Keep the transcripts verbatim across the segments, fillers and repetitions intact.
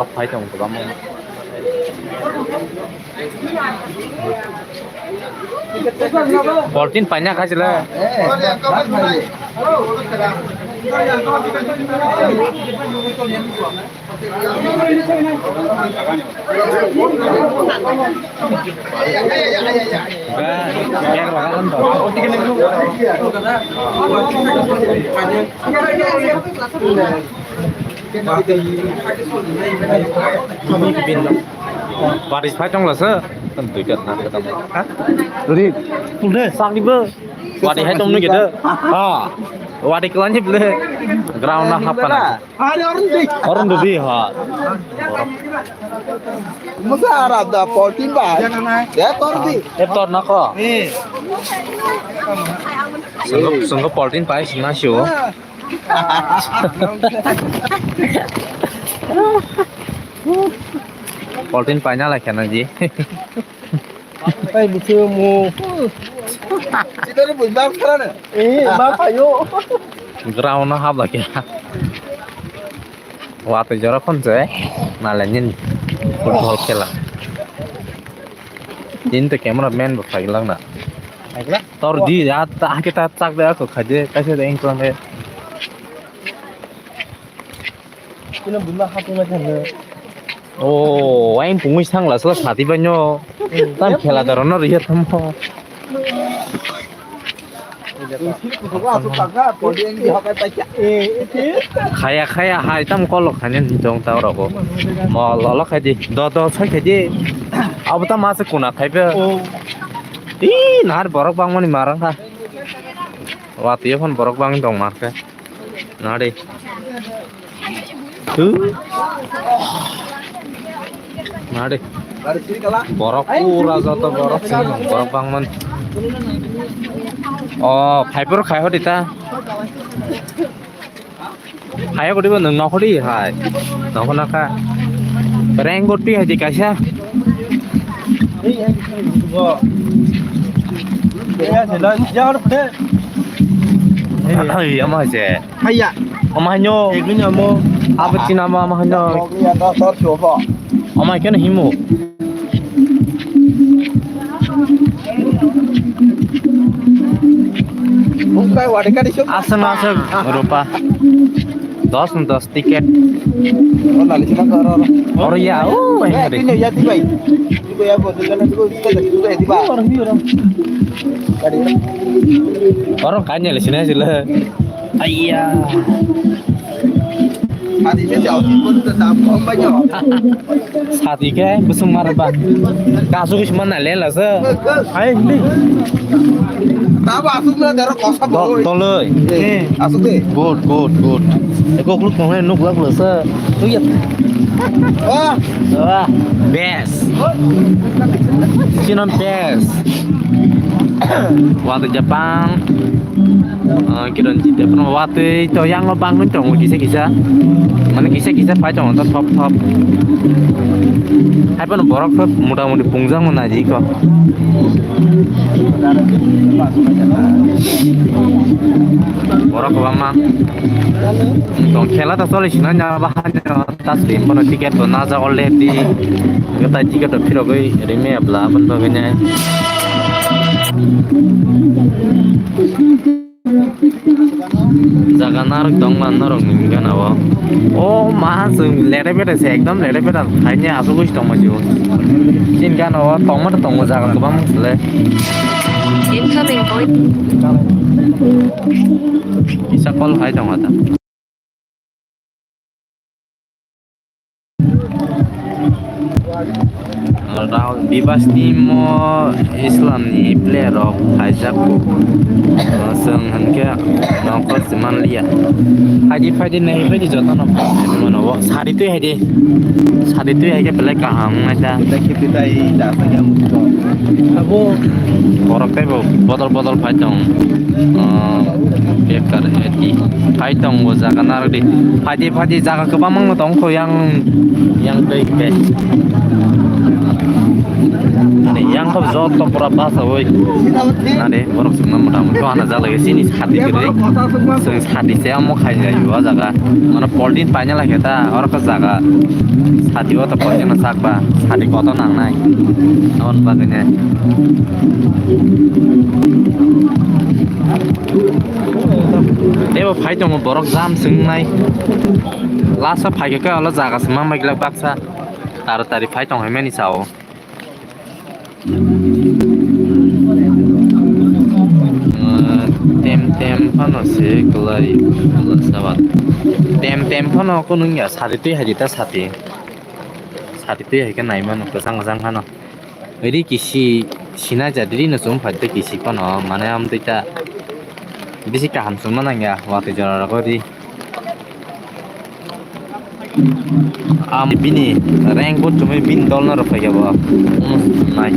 Phai tong kwbangma. Poltin paina khaisile. Baris phai tong lasa. Kan tui kat na kata. Ha? Ri. Pulde. Sakni bo. Wadi hai tong nugede. Ha. Wadi kelani bele. Ground na hap kana. Hari orang di. Orang di ha. Masa Arab da poltin ba. Ya orang di. Eptor na ko. Sungguh, sungguh poltin pai sih nasi o. Poltin paina lai khana ji. Tai bisu mu. Sitare bujbang sarana. Eh, ma payo. Ground no hap lagi. Wate jora khon je. Nale nin football khela. Din to camera man bo phai lang na. Phai lang? Tor di ya ta ke ta chak de ko khaje kaise de engklang de. Kino buma hapung na thangno. Oh, wain pungwi sang la sala sati banyo. Tam khela daro no riya tamo. Khaya khaya hai tam kolo khani jong ta rogo. Mo lolo khai di. Do do sai khai di. Abo ta ma se kuna khai be. Ih, nahar borok bangmani marang kha. Wati phon borok bang tong mar kha. Nade. Tu. Nade. Borok pura joto borok sini borok bangman. Oh, phaipor khai hodi ta. Hai hodi bo nang nokhori hai. Nokhona kha. Reng goti hai di kaisa. Ai, ama je. Haya. Ama hanyo. Egini amo. Abo china ama, ama hanyo. Ama keno himo. Aswk na aswk rupa. Dos na dos ticket. Oro ya, oh, hai hari. Oro kanya le sini sila. Aiya. Sati khe bwswng mar ba. Kasu khe sima na lela se. Hai hindi. Tabo asuk na dero kosa bo. Toloi. Asuk de. Good, good, good. Eko kluk kong nuk lak lasa. Tuya. Wah. Wah. Best. Sinon best. Wah tu Japan. Ah, kiron jite phano watwi to yang lo bangwi tongo kisa kisa. Mane kisa kisa phai tongo to thop thop. Hai phano borok to mota moti pungjak mano naidi ko. Borok kwbangma. Tong khela to choli sina nya ba ha nya ta slim phano ticket bo najak already. Gata ticket to phirogwi rime abla aboni bagwi nai. Jaga narwk tongma norok ni gana o. O ma chwng lere bere se ekdom lere bere thaini asugwi tongma jio. Chini gana o tongma to tongo jaga kwbang sele. Incoming voice. Kisa call hai tongo ta. Rao bibas ni mo Islam ni player rok khaijak ku. Chwng hinkhe nokol se manliya. Phaidi phaidi nai phaidi joto no mano. Sari twi haidi. Sari twi haikhe belai kaham wngnai ta. Abo borok tei bo bodol bodol phai tong. Bekar eti. Phai tong bo jaga narwk di. Phaidi phaidi jaga kwbangma tong kho yang, yang twi khe. Ani yang kho joto pura basa oi. Nade borok chwngma mota mota ko ana jala sini sadi kwrwi. Chwng sadi se amo khai jai o jaga. Mane polythene paina lage ta oro ko jaga. Sadi o to polythene sak ba sadi koto nangnai. Aboni bagwi ne. Tebo phai tongo borok jam swngnai. Last o phai khe olo jaga se mang bai glak baksa. Tara tari phai tong hai mani sao. Tem tem phano se kwlai kwlai sabat. Tem tem phano kunung ya sati twi hai ta sati. Sati twi hai khe nai mano kwchang kwchang phano. Ri kisi sina ja diri no chum phai twi kisi phano mane am twi ta bisi kaham chuma nang ya watwi jora rogo ri. Am bini rank bo chumui bini dol no rwphai ya bo. Nai.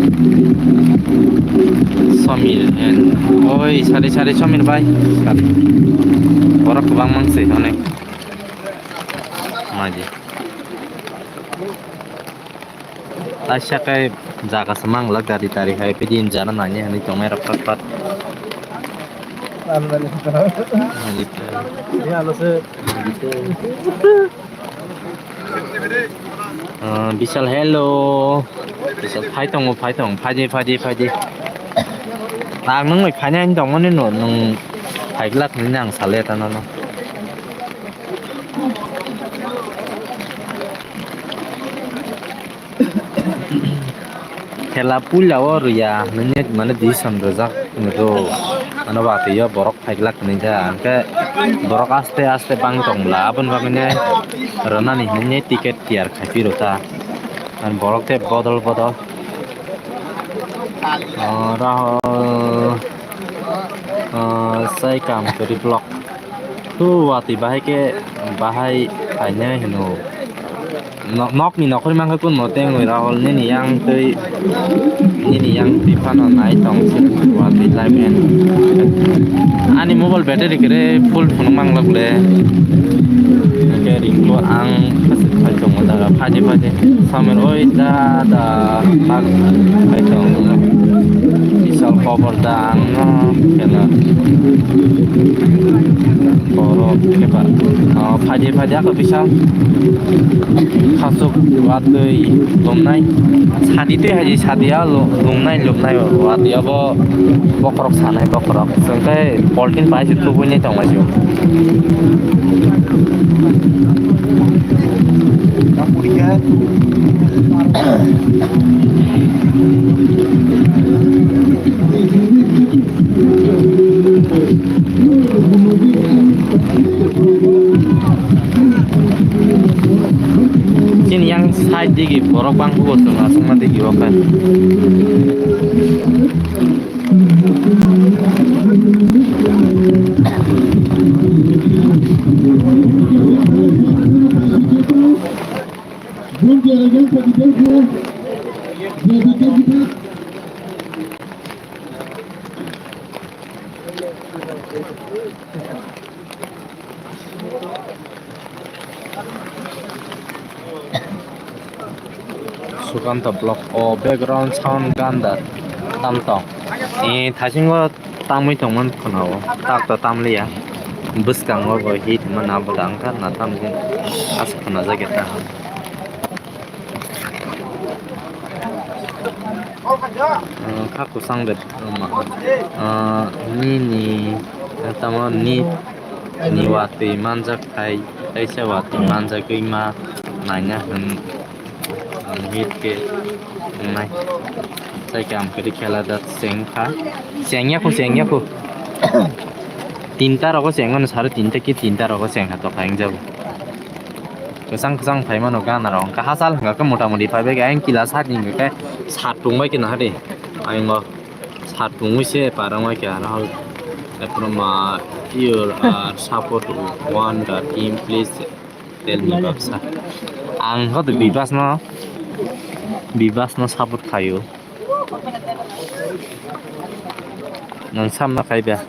Somil and oi sari sari Somil bai. Sari. Borok kwbang mang se onek. Maji. Taisa khe jaga se mang glak gari tari hai pidi jana nani hinwi tongnai rok pat pat. Ah, Bishal, hello. Bishal, phai tongo, phai tong, phai di, phai di, phai di. Ang nung bai phainai ani tongmani no, nung phai glak hinwi ang sale ta nono. Khela puila o rwya hinwi mane decision rwjak hinwi rw. Mane watwi o borok phaiglak hinwi kha. Hwnkhe borok aste aste bang tong bwla aboni bagwi ne rwnani hinwi ticket tiyar khai phiro ta. Mane borok tei bodol bodol. O, Rahul, o, sai kam kwrwi block. Tu watwi bahai khe bahai khainai hino. No-, nokni nokhorwi mankha kun mo tengwi Rahul nini yang twi, nini yang twi phano nai tong watwi live and ani mobile battery kere full phunuk manglak le. Hwnkhe ringbo ang phai tongo daga phaidi phaidi. Samer oi da da bak hai tong. Bisal khobor da ang no kena. Borok keba. Oh, phaidi phaidi ako bisal. Khasuk watwi lumnai. Sadi twi haji sadi a lu-, lumnai lumnai watwi abo bokhorok sanai bokhorok. Sengkai poltin pai se tubui ni tongma sio. Chini yang side digi borok bang hugo chwng aswkma digi o khe. Sukanta block o background sound ganda tam tong. E thasingo tamwi tongmani khwnao tak to tamliya. Bwskango bo hit mana bo dangkha na tamjin as khwnajak ya ta. Kha kwchang de ma, ah, nini tamo ni, ni watwi manjak khai, kaisa watwi manjagwi ma naina hwn, ang hit khe wngnai. Sai khe ang khe khela da cheng kha, chengya khu, chengya khu. Tinta rogo chengmano sare tinta ki tinta rogo chengkha tokha wngjago. Kwchang kwchang phaimano gana rok hwnkha hachal hwnkha khe mota moti phaibai khe ayang kila sat ni hwnkha khe sat tongbai khe nahadi. Ayang o sat tongwi se parangbai khe aro hal. Ephuru ma your, uh, support one the team please tell me babsa. Ang hodo Bibas no, Bibas no support khaio. Nang samna khai ba?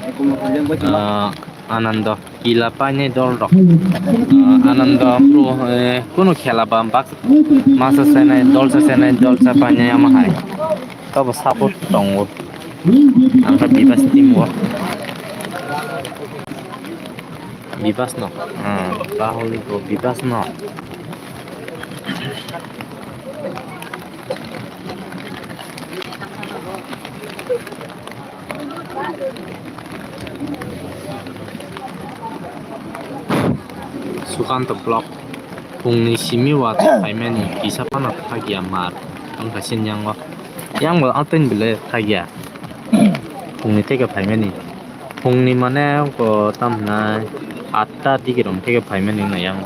Ah, Anando kila painai dol rok. Ah, Anando pro, eh, kunu khela ba bak masa senai, dol sa senai, dol sa painai ama hai. Tobo support tongo. Ang kha Bibas team o. Bibas no. Ah, Rahul bo Bibas no. Sukanto vlog. Phungni simi watwi phaimani kisa phano thakya mar wngkha sini yango. Yang bo atwini belai thakya. Phungni theke phaimani. Phungni mane wngkha tamhinai atta digi rok theke phaimani wngkha yang.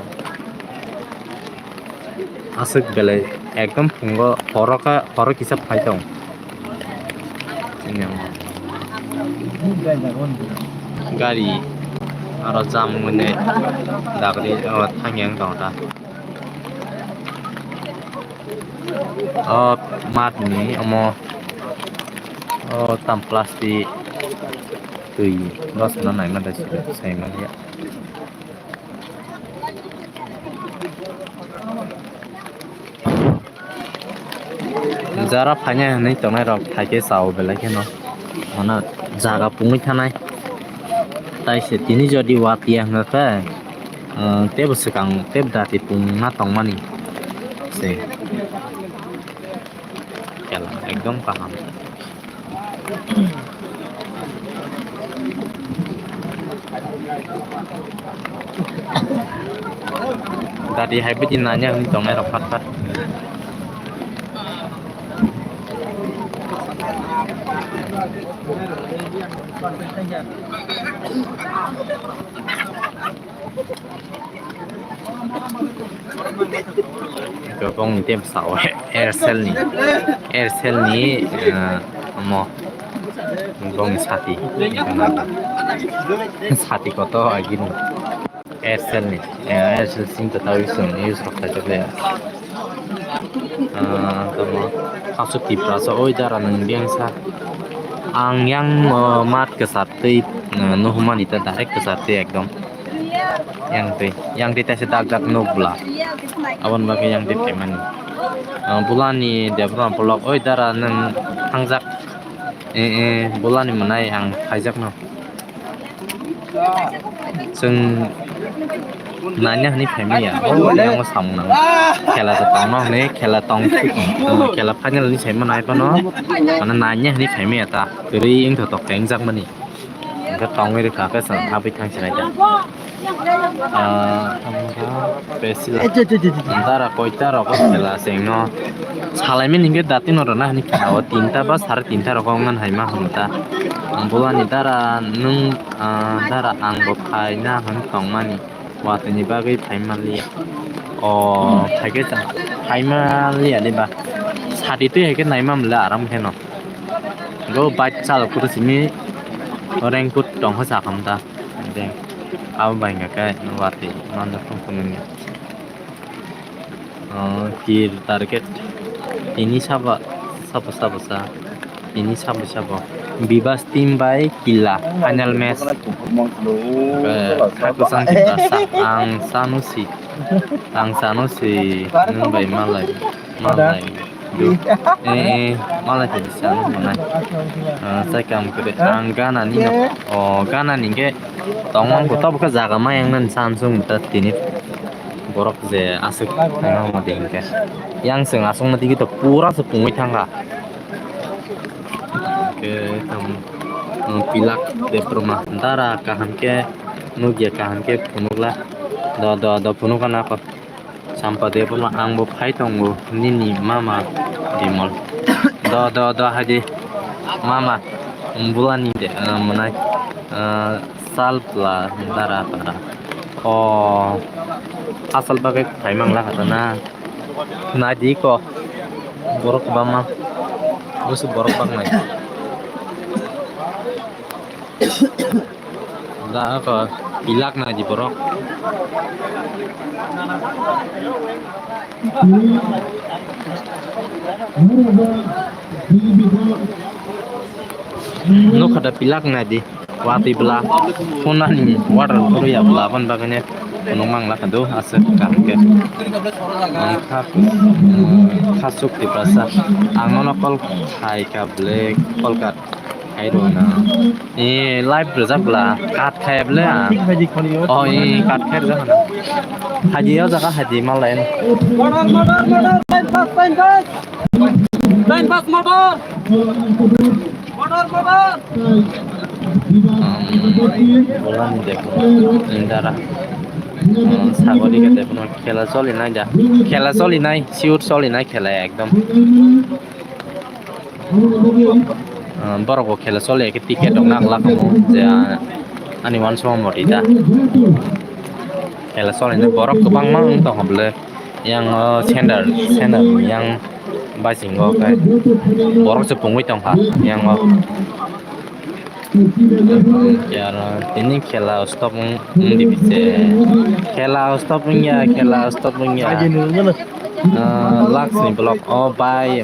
Aswk belai ekdom phungo horo khe, horo kisa phai tong. Gari aro jam wngmani dagri o thangya wng tong ta. O mat ni omo o tam plastic twi bwsano naima da se sai manya. Jara phainai hinwi tongnai rok phaikhe chao belai kheno. Ono jaga pungwi thanai. Tai se tini jodi watiya hwnkhe, ah, tebo swkang tebo dati pungna tongmani se. Kela ekdom kaham. Dati hai bidi nanya hwnwi tongnai rok phat phat. Bongni tem sao Aircel ni, Aircel ni, eh, omo bongni sati, sati koto agini Aircel ni, eh, Aircel sim to tau use rok khaijak le. Ah, tamo kasu Tiprasa oi dara nang biyang sa. Ang yang, oh, mat kwchar twi, ah, nuhumani ta direct kwchar twi ekdom. Yang twi, yang twi taisa dak dak nuk bwla. Aboni bagwi yang twi phaimani. Ah, bulani Debra vlog oi dara nang thangjak. Eh, eh, bulani mwnai ang phaijakno. Chwng naina hwnwi phaimaya, o yang samung nango. Khela se tongno hwnwi, khela tong, khela final ni saima nai phano, mane naina hwnwi phaimaya ta, kwrwi wngthotok khe wngjakmani. Hwnkhe tongwi rwkha khe chwng habwi thang sinai ta. Ah, tamo kha pesila. Dara koita rok o khela chwngno salaimani hwnkhe dati no rwna hwnwi khela o tinta ba sare tinta rok o wngmani hai ma hwn ta. Ang bolani dara nwng, ah, dara ang bo phaina hwn tongmani watwi ni bagwi phai manliya. O phaikhe phai manliya de ba sati twi hai khe naima mwnla aram khe no. Go bike chalok khe simi raincoat tong khe sa kham ta. Abo bai hwnka khe watwi manjak phung phung wngya. Oh, tir target tini sabo, sabo, sabo sa. Tini sabo, sabo. Bibas team bai Killa final match. Eh, kha kwchang Tiprasa ang chanu si. Ang chanu si nwng bai malai. Malai. Eh, eh, malai khe bisa, ano manai. Ah, sai kam khe, ang gana ni no. O, gana ni khe tongmang khe, tabuk khe jaga ma yang nan san sung ta tini. Borok je aswk thangma ma ding khe. Yang sung aswk ma digi to pura se pungwi thangkha. Khe tam, um, pilak de proma dara kaham khe nugya kaham khe phunukla. Do, do, do phunukha na ko. Sampa de bono ang bo phai tongo nini mama Bimol. Do, do, do, hai di. Mama, bulani de, ah, mwnai, ah, sal pla dara para. O, asal bagwi phai mangla kha na. Nai di ko. Borok bama. Busu borok bang nai. Da ko pilak na di borok. Nukha da pilak na di. Watwi bwla phunani water phuru ya bwla, aboni bagwi ne phunuk mang lakha do aswk kaham khe. Ang kha, khasuk Tiprasa, ang nono call khai kha bwle, call cut khai rw na. E, live rwjak bwla, cut khai bwle ang. O, e, cut khai rwjak hana. Haji o jaga haji malai. Motor, motor, motor, line pass, line pass. Line pass, motor. Motor, motor. Bolani de, indara. Sagori ke de, khela choli nai da. Khela choli nai, siut choli nai khela ekdom. Borok bo khela choli ke ticket rok nak lak mo je, ani uansukma moti da. Khela choli nai borok kwbangma wng tong kha bwle. Yang o sender, sender yang basingo khe borok se pungwi tongkha yang o. Aro tini khela stop wng, wng di bise. Khela stop wngya, khela stop wngya. Ah, Laksmi block o bai.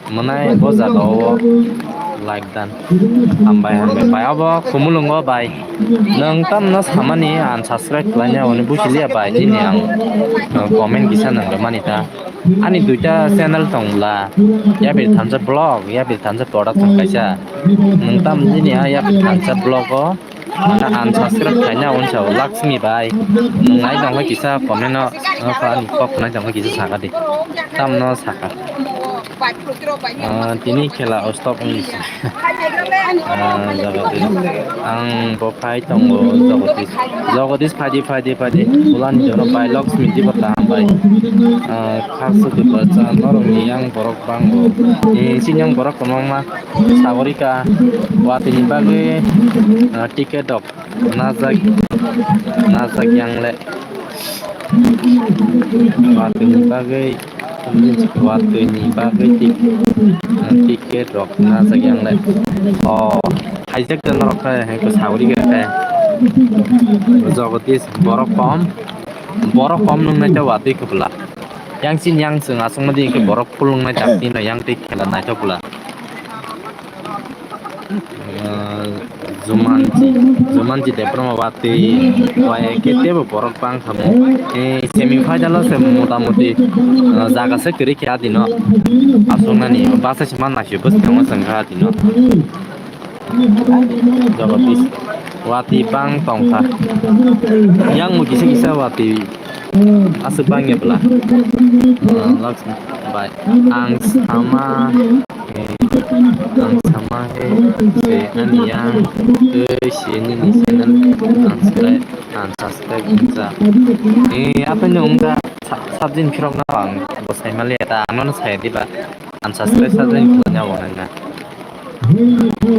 Mwnai bo jaga o like dan. Hambai, hambai. Bai, obo Khumulwngo bai. Nwng tamno samani unsubscribe khlaina hwnwi buchiliya bai, chini ang, uh, comment kisa nang rwmani ta. Ani duita channel tong bwla. Yapir Thansa Vlog, Yapir Thansa Production kaisa. Nwng tam chini a Yapir Thansa Vlog o. Unsubscribe khaina unsa o Laksmi bai. Nwng nai tongkha kisa comment o, o kha ani kok nai tongkha kisa saka di. Tamno saka. Ah, tini khela o stop wngwi se. Ah, Jagadish. Ang bo phai tongo, Jagadish. Jagadish, phaidi, phaidi, phaidi. Ulani jono bai Laksmi diba ta hambai. Ah, khak sudu bacha norokni yang borok bango. Eh, sini yang borok kwbangma. Sagorika, watwini bagwi, ah, ticket rok najak, najak yang le. Watwini bagwi, watwini bagwi tik-, ah, ticket rok najak yang le. Oh, haijak ta norok khe, hai khe sagorika khe. Jagadish, borok kom, borok kom nungnai ta watwi khe bwla. Yang sin yang chwng aswkma di khe borok phulungnai tak tino yang tei khela naithok bwla. Ah, Jumanji, Jumanji Debbarma watwi waya khe teibo borok bang thamo. Eh, semi final o se mota moti, ah, jaga se kwrwi khe adino. Aswknani basa se man naisio bwskango chwng kha adino. Jagadish, watwi bang tongkha. Yang mo kisa kisa watwi aswk bangya bwla. Ah, Laksmi bai. Ang sama, eh, ang sama he, se ani yang, eh, se nini channel ang subscribe, ang subscribe wngkha. Eh, apa ni wngkha sa-, subject phirok na ang bo sai mali ta, ano no sai diba. Ang subscribe subject wngkha na wngkha na.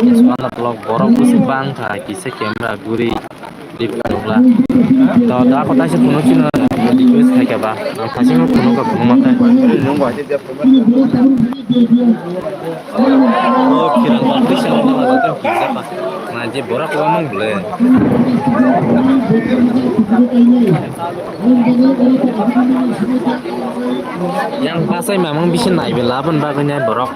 Yes, mana vlog borok bwswk bang kha, kisa camera guri clip khlai nukla. To, da ako taisa phunuk chino request khai kha ba. Ang thaisingno phunuk kha phunuk ma khe. O, khirang bang twi chwng ma khe. Na je borok kwbangma bwle. Yang pasai mamang bisi naibe labon bagwi nai borok.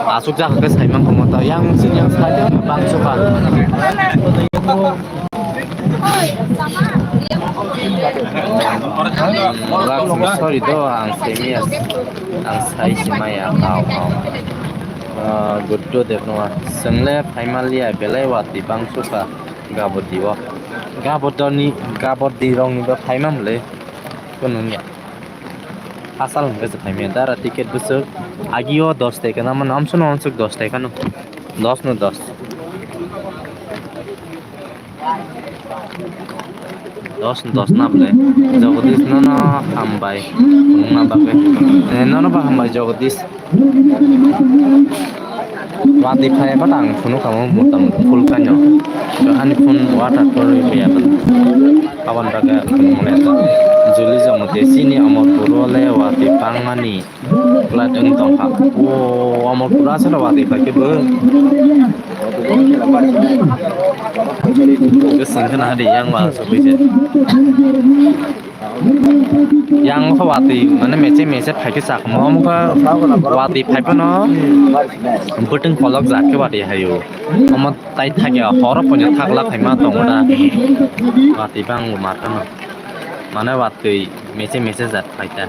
Asuk jak khe saimang komo ta yang sini yang sai bang suka. Sorry do ang semi ang sai simaya kau kau. Guddo debno sengle phaimaliya belai wati bang suka gabodi o. Gabodoni gabodi rongni bo phaimam le. Kunungya. Asal hwnkhe se phaimaya dara ticket bwswk. Agi o dos taka na mano amsono amswk dos taka no. Dos no dos. Dos no dos na bwle. Jagadish nono hambai. Nungna bagwi. Eh, nono ba hambai Jagadish. Watwi phai ba tang phunuk kamo motam full kaino. To ani phone water to rwi ya. Abon baga phunuk mane to. Juli jong te sini amor puro le watwi pangmani. Plat wng tongkha. O amor puro aswk watwi phai khe bo. Gosong khna hadi yang ba so kise. Yang khe watwi mane meche meche phaikhe chakma, omo khe watwi phaiphano bwtwng kolok jak khe watwi haio. Omo tai thakya horo poino thakla phaima tongo da. Watwi bangbo mathano. Mane watwi meche meche jat phaikha.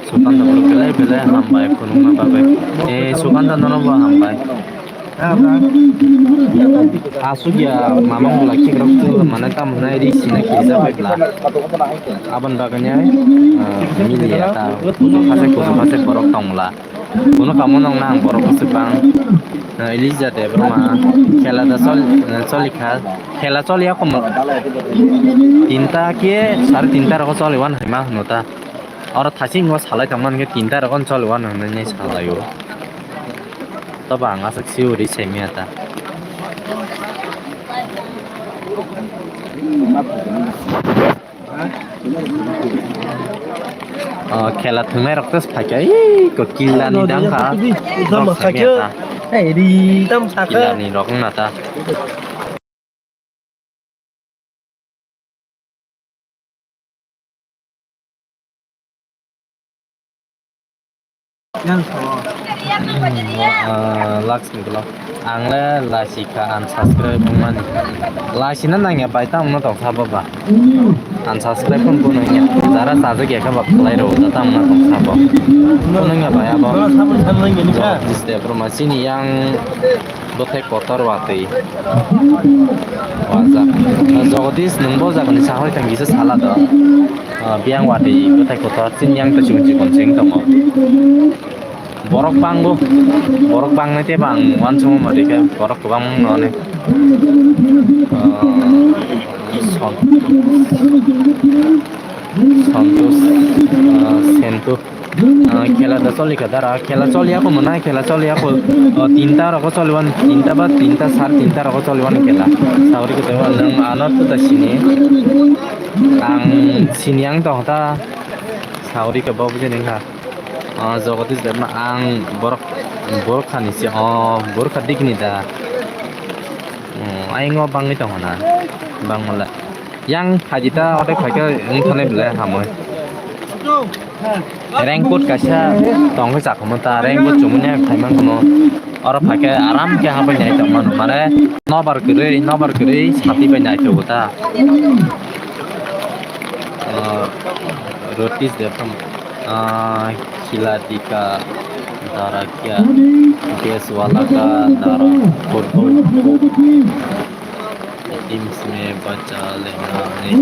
Sukan da belai belai hambai khulumna bagwi. Eh, Sukan da nono bo hambai. Asuk ya mamang bwla kikrok tu mane tam hwnai ri sina kisa bai bwla. Abon baganya, ah, mili ya ta kusu khase kusu khase borok tongla. Kuno kamo nong nang borok kusu bang. Ah, Elija Debbarma khela da chol, ah, choli kha. Khela choli ya komo. Tinta ke sar tinta rok choli wan hai ma hwno ta. Oro thasing o salai tongmani khe tinta rok choli wan hwnwi salai o. Tobo ang aswk swi uri saimanya ta. O khela thwngnai rok tei phaikha, ii, ko killa ni dang kha. Rok saimanya ta. Killa ni rok wngna ta. Ah, Laksmi vlog. Ang le lachi kha unsubscribe wngmani. Lachi na nangya bai tamo no tong sabo ba. Unsubscribe pun pun wngya. Jara sajak ya kha ba khlai ro da tamo no tong sabo. Pun wngya bai abo. Jiste bro ma chini yang bwthai kotor watwi. Wajak. Jagadish nwng bo jagani sahoi thang kisa sala do. Ah, biyang watwi bwthai kotor chini yang to chikon chikon cheng tongo. Borok bangbo, borok bangnai tei bang uansukma rikha borok kwbang no ne. Ah, son-, Santosh, ah, Sentu. Ah, khela da choli kha dara, khela choli ako mwnai, khela choli ako, oh, tinta rok choli wan, tinta ba tinta sar tinta rok choli wan khela. Sauri ko tengwa nang ano to ta sini. Ang sini ang tong ta. Sauri ko babu jeni kha. Ah, Jagadish Debbarma ang borok, borok khani se, oh, borok kha dikni da. Oh, ayang o bangwi tong hana. Bang mala. Yang phaidi ta, ode phaikhe wng thangwi belai hamwi. Raincoat kaisa tongwi chakhumu ta, raincoat chumui nai phaimang kuno. Oro phaikhe aram khe habai nai tongmano, mane nobar kwrwi, nobar kwrwi sati bai naithogo ta. Ah, Rotis Debbarma, ah, Khila Dika, Dara Kya, Deswala Ka Dara, Football. Teams me bacha lehna nahi.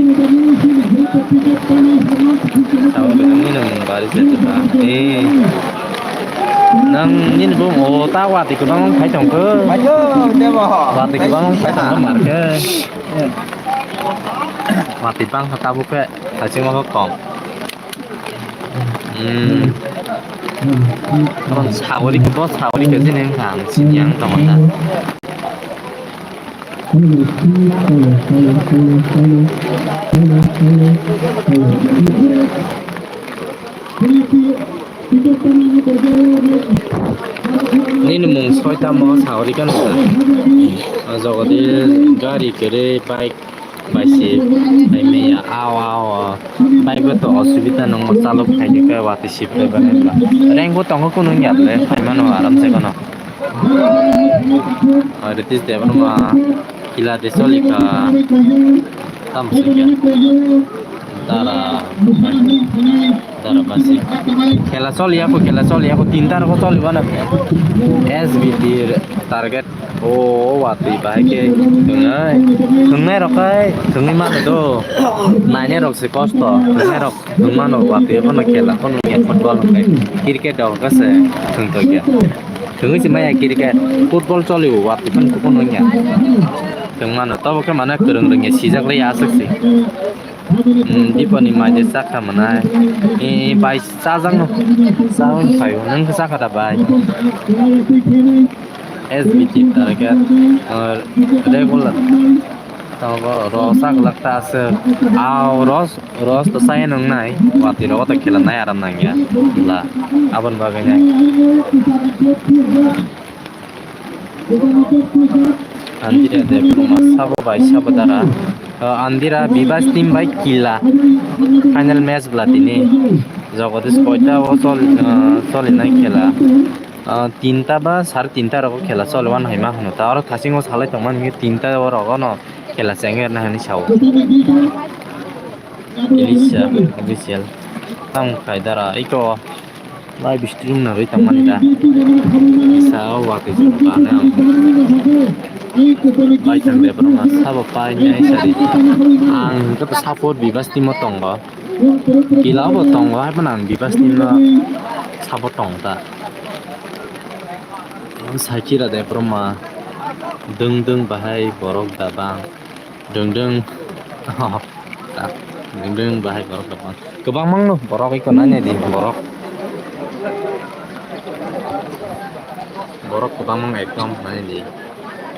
Tamo nini mung bari se ta. Eh. Nang nini bung o ta wati kubang khai tong ko. Ayo, debo. Wati kubang khai tong ko mar ke. Wati bang kha tabuk khe, thaching ma kong. Hmm. Oro sagori, bo sagori khe jini wngkha ang sini ang tongmani. Nini mung soitamo sagori khe nukha. O jagodi gari kwrwi, bike. Bai si, bai maya, ao, ao, ao. Bai bo to osubida nung chalok khai di khe, watwi si phai ba nang ba. Reng bo tongo kunu ya le, phai mano aram se kono. Ritesh Debbarma, Khila de Solika, tam se kya. Dara, Dara basi. Khela choli ya ko, khela choli ya ko, tinta rok choli bana. S B T target. O, o watwi bahai khe thwngnai. Thwngnai rok khai thwngwi mano do. Nainai rok se kosto. Thwngnai rok thwng mano watwi phano khela phano ya football hwnkhe. Cricket rok hwnkhe se thwng tongya. Thwngwi se maya cricket. Football choli o watwi phano kuphano ya. Thwng mano. Tobo khe mane kwrwng rwngya sijak le aswk se. Hmm, Diponi mai de chakha mwnai. Eh, bai chajak no. Chawng phaio. Nang khe chakha da bai. S B T target, uh, regular. Tamo ro sak lak ta aswk. Ao ros, ros to sai nang nai. Wati ro to khela nai aram nang ya. La, abon bagwi nai. Andrea de Bruma sabo bai sabo dara. Uh, Andhra Bibas team bai Killa final match bwla tini. Jagadish koita o chol-, uh, cholinai khela. Uh, tinta ba sare tinta rogo khela choli wan hai ma hwno. Ta oro thasingo salai tongmani tinta o rogo no khela chengwi rwna hinwi sao. Elisha official. Tang khai dara iko live stream narwi tongmani da. Sa o watwi chwng bana ang. Bai thang de bro ma sabo pai nai sari. Ang to support Bibas team o tongo. Killa bo tongo hai phano ang Bibas team no support tong ta. Sakira de bro ma dwng dwng bahai borok da bang. Dwng dwng. Oh, ta. Dwng dwng bahai borok kwbang. Kwbang mangno borok iko nai nai di borok. Borok kwbang mang ekdom nai di.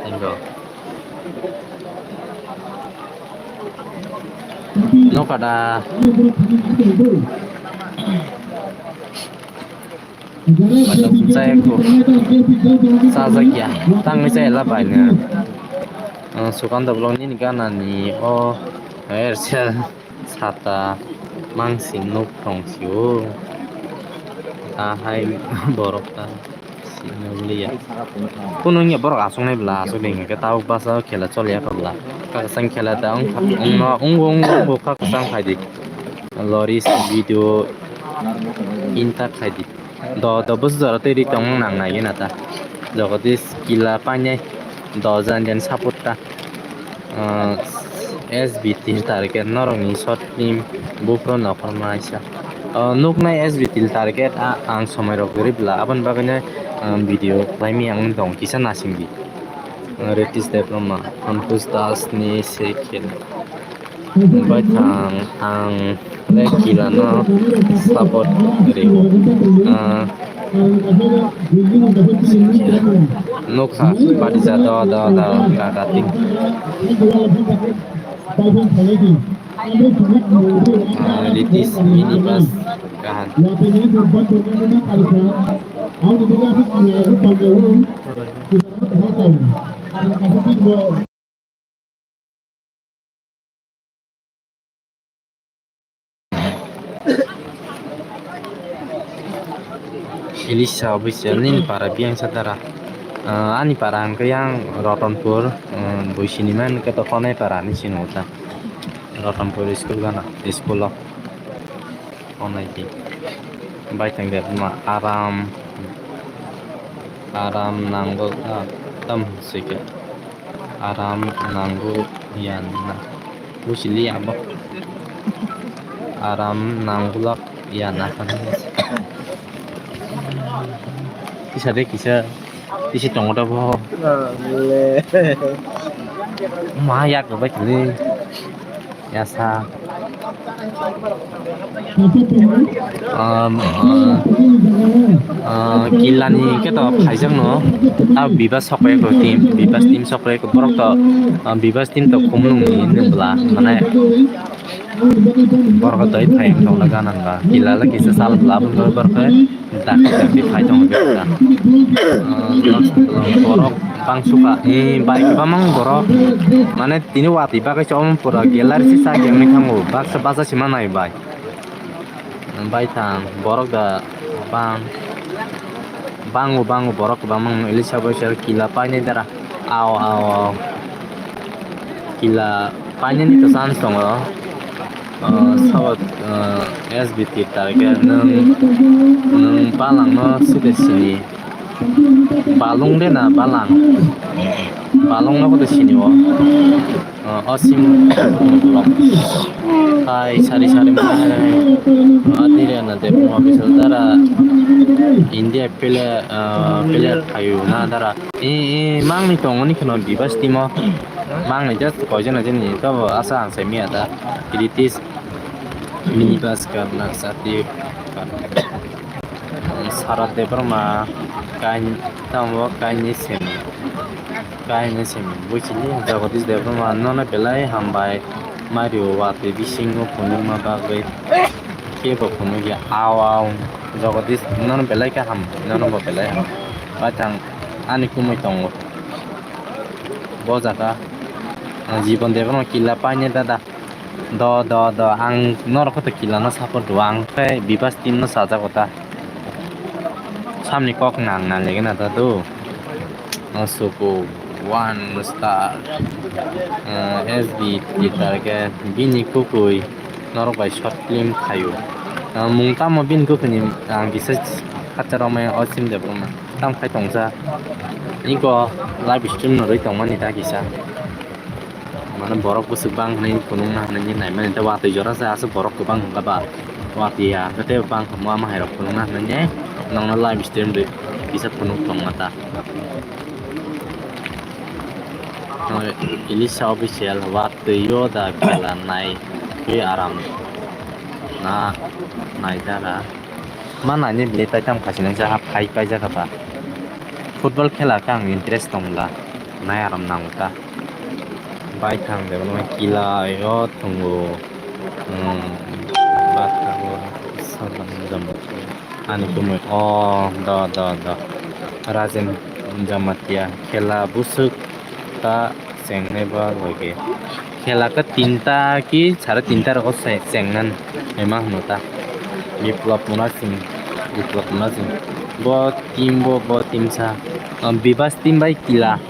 Ingo. Nokada. Masa bukjaya ko. Sajak ya. Tangwi chaya la bai na. Sukanta vlog nini gana ni o. Air sel. Sata. Mangsing nuk thong sio. Tahai borok ta. Sino liya. Kuno ya borok asung nai bla asung ding ke tau basa khela choli ya bla. Kakasang khela ta ung ung no ung ung ung kakasang khai di. Loris video inta khai di. Do do bus jora tei ri tong nang nai gena ta. Jagadish Killa painai do jan jan support ta. Ah, S B T target norokni short film buphuru nokhorma aisa. Ah, nuknai S B T target a ang somoi rok kwrwi bla aboni bagwino, ah, video khlaimani ang tong kisa nasingdi. Ah, Ritesh Debbarma, Ankush Das ni se khel. Bai thang ang le Killa no support rio. Ah, nukha badi ja do do do ka ka ting. Ah, Ritesh minibus kahan. Elisha official nini para biyang sa dara. Ah, ani para hwnkhe yang Rotonpur, ah, Buisini man khe to Konai para ni sino ta. Rotonpur school gana, school o. Onai di. Bai tang de ma aram, aram nangbo, ah, tam sike. Aram nangbo yan na. Busi li abo. Aram nangbulak yan na. Kisa de kisa. Isi tongo da bo. Ah, le. Ma yak ba kili. Yasa. Um, uh, uh, Killa ni khe to phaijak no. Ta Bibas sokre ko team, Bibas team sokre ko borok to, uh, Bibas team to khumlung ni hinwi bwla mane. Borok doi phai wng tong na gana ba. Killa le kisa sal bla bwng doi borok khe dak dak di phai tong bwla. Borok bang suka ni bai kwbangma borok mane tini watwi bagwi chom pura gallery si sa yang ni thango baksa basa sima nai bai. Bai thang borok da bang. Bango, bango, borok kwbangma wng Elisha bai sir Killa painai dara. Ao, ao, ao. Killa painani to chance tongo. Ah, sabo, ah, S B T target nwng, nwng balangno side sini. Balung de na balang? Balungno koto sini o. Ah, o sim vlog. Hai sari sari mane. Ah, dire na de mo bisal dara. India player, ah, player phayu na dara. E, e, mangni tongoni kheno Bibas team o. Mangni just koijon jeni to asa ang sai miya da. Kritis minibus ka na sati. Sara Debbarma kain tamo kaini simi. Kaini simi. Buchili Jagadish Debbarma nono belai hambai. Mario watwi bisingo phunukma bagwi kebo phunukya ao ao. Jagadish nono belai kaham, nono bo belai ham. Baithang ani kumui tongo. Bo jaga Jibon Debbarma kila paine dada. Do, do, do. Ang norok khe kila no support do. Ang khe Bibas team no sajago ta. Samni kok nang na lege na ta do. Suku one star. S B T target bini kukui norok bai short film khayo. Mung tamo bini kukui ni ang kisa khacha rok mai o sim Debbarma. Tam khai tongsa. Iko live stream no rwi tongmani ta kisa. Mane borok bwswk bang hwnwi phunukna hwnwi naimani ta watwi jora se aswk borok kwbang hwnkha ba. Watwi ya hwnkhe tei bang hwnma ama hai rok phunukna hwnwi nokno live stream rwi kisa phunuk tongma ta. Elisa official watwi o da kela nai twi aram na nai dara. Ma naini bwlwi taitam khasinai jaha phai paijak kha ba. Football khela khe ang interest tong la, nai aram nango ta. Baithang de bono kila yo thwngo. Hmm, bathang o sabang jamo. Ani kumui o do do do. Rajen Jamatia khela bwswk ta chengnai ba loge. Khela khe tinta ki sare tinta rogo se-, chengnan ema hwno ta. Biplab Muna Singh, Biplab Muna Singh. Bo team bo, bo team sa. Ah, Bibas team bai kila.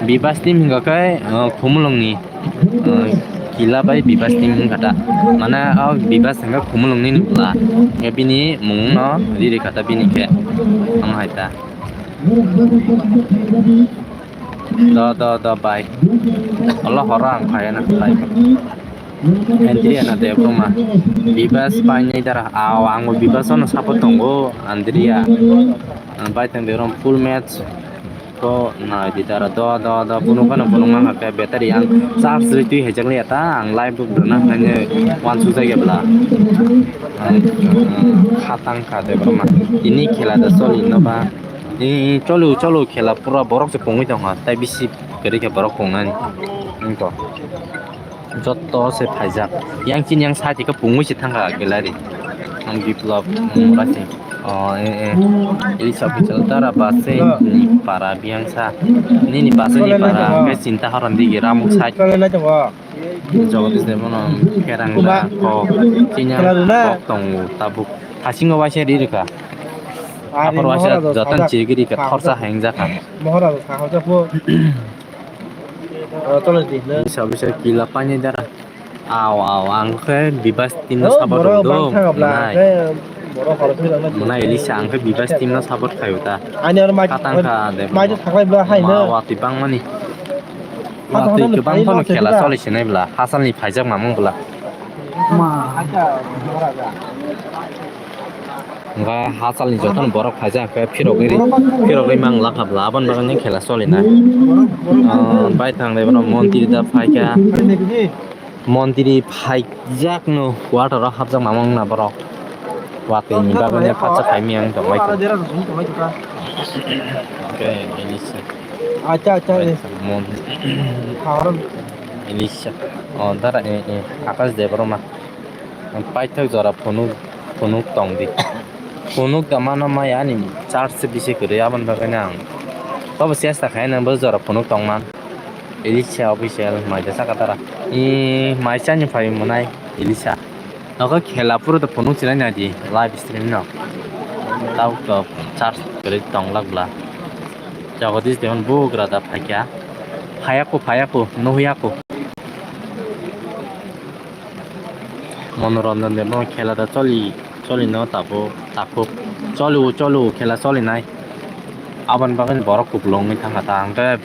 Bibas team hingka khe, ah, Khumulwngni, ah, kila bai Bibas team hingka ta. Mane, ah, Bibas hingka Khumulwngni ni kla. Hingke bini mung no riri kha ta bini khe. Ang hai ta. Do, do, do, bai. Allah horo ang phai na, bai. Andriya na Debbarma. Bibas painai dara. Aw, ang bo Bibas no support tongo, Andriya. Ang bai tang Debbarma full match. Ko nai di dara. Do, do, do, phunuk ano phunuk mang kha battery ang charge rwi twi haijakliya ta. Ang live bo rwna hwnwi wansuk jakya bwla. Ang, ang khatang kha Debbarma. Tini khela da soli no ba. Ee, cholo, cholo, khela pura borok se pungwi tongkha, tei bisi kwrwi khe borok pungnani. Wngkha. Jotto se phaijak. Yang chini yang side khe pungwi se thangkha gallery. Ang Biplab, um, Basi. Oh, eh, eh. Elisa official dara Basi ni para biyang sa. Nini Basi ni para, khe chinta haron digi ramuk side. Jagadish Debbarma no pherang da kok. Chini yang kok tongo tabuk. Hasingo waisa ri rwkha. Aphuru waisa jotono chirigwi rikha, thorsa hai wngjakha. Mohora sakha jakha. Bisa bisa kila painai dara. Aw, aw, ang khe Bibas team no support rwdo. Mwnai Elisa ang khe Bibas team no support khaio ta. Katang kha de. Mai thaklai bla hai no. Ma watwi bangmani. Watwi kwbang phano khela choli sinai bla. Hasalni phaijak mamung bla. Hwnkhe hachalni jotono borok phaijak, hwnkhe phirogwi, phirogwi mang lakha bla, aboni bagwi khela solinai. Ah, baithang de bono montri da phaikha. Montri phaijakno water o hapjak mamang na borok. Watwi ni bagwi phatsa khaimiyang tongbaikha. Hwnkhe elisa. Acha, acha. Mon-, elisa. Oh, dara, eh, eh, Akash Debbarma. Paithak jora phunuk, phunuk tong di. Phunuk da mano maya ani charge se bisi kwrwi, aboni bagwi no ang tobo chesta khai nang bo jora phunuk tong man. Elisa official mai da saka tara. I mai chani phai mwnai Elisa. Nogo khela phuru da phunuk sinai nai di live stream no. Tau to charge kwrwi tong lak bla. Jagadish Dewan bugra da phaikha. Phaiya ko, phaiya ko, nuhya ko. Monoranjan Debbarma khela da choli, choli no tabuk, takhuk. Choli o, choli o, khela choli nai. Aboni bagwi borok kupulung wngwi thangkha ta. Hwnkhe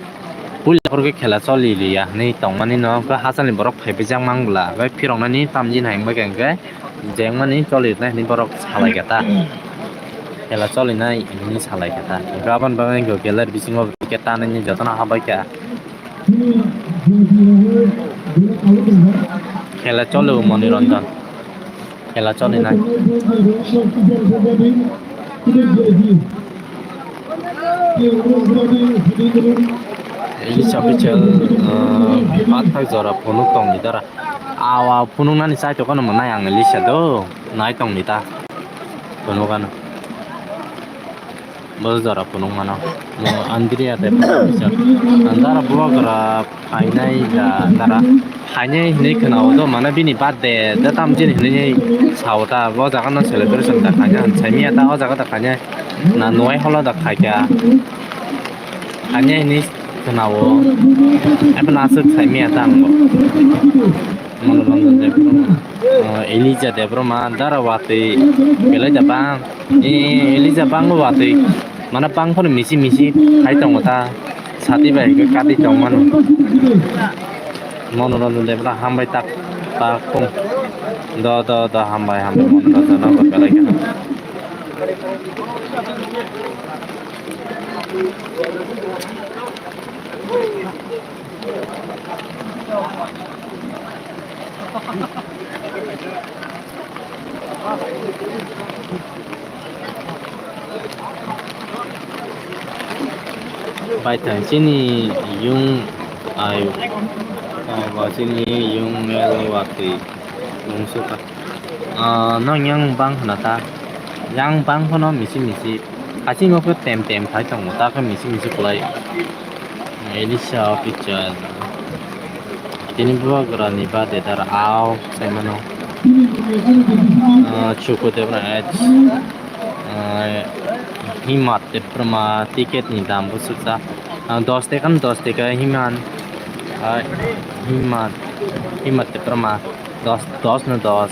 puila phuru khe khela choli liya hinwi tongmani no, hwnkhe hachal ni borok phaibai jak mang bwla. Hwnkhe phirok nani tamjini hai wngkha khe hwnkhe jeng mani choli rwnai hinwi borok salai kha ta. Khela choli nai hinwi salai kha ta. Hwnkhe aboni bagwi hwnkhe gallery bisingo ticket tanwi jotono habai kha. Khela chole o Moniranjan. Khela chole nai. Elisa official, ah, bathak jora phunuk tong ni dara. Awa phunuk nani chai tokano mwnai ang Elisa do. Nai tong ni ta. Phunuk ano. Bo jora phunuk mano. Mo Andrea de Pisa. Andara bubagra phainai da dara. Phainai hinui khwnao do, mane bini birthday da tam chini hinui sao ta. Bo jaga no celebration da khaina hinwi saimanya ta, o jaga da khaina na nuai holo da khaikha. Phainai hinui khwnao. Abo no aswk saimanya ta ang bo. Monoranjan Debbarma, ah, Elija Debbarma, dara watwi belai da bang. Eh, Elija bangbo watwi. Mana bang phano misi misi khai tongo ta. Sati bai hwnkhe kati tong mano. Monoranjan Debbarma hambai tak tak khum. Do do do hambai hambai Monoranjan no belai kheno. Baithang chini yung ai, o, ba chini yung mel watwi mungsuka. Ah, nong yang bang khna ta, yang bang phano misi misi, haching o khe tem tem khai tongo, ta khe misi misi kwlai. Elisa official. Tini bubagrani birthday dara ao saimano. Ah, Chuku Debra H. Ah, Himat Debbarma ticket ni dam bo suksa. Ah, dos teka no dos teka himan. Ah, Himat, Himat Debbarma. Dos, dos no dos.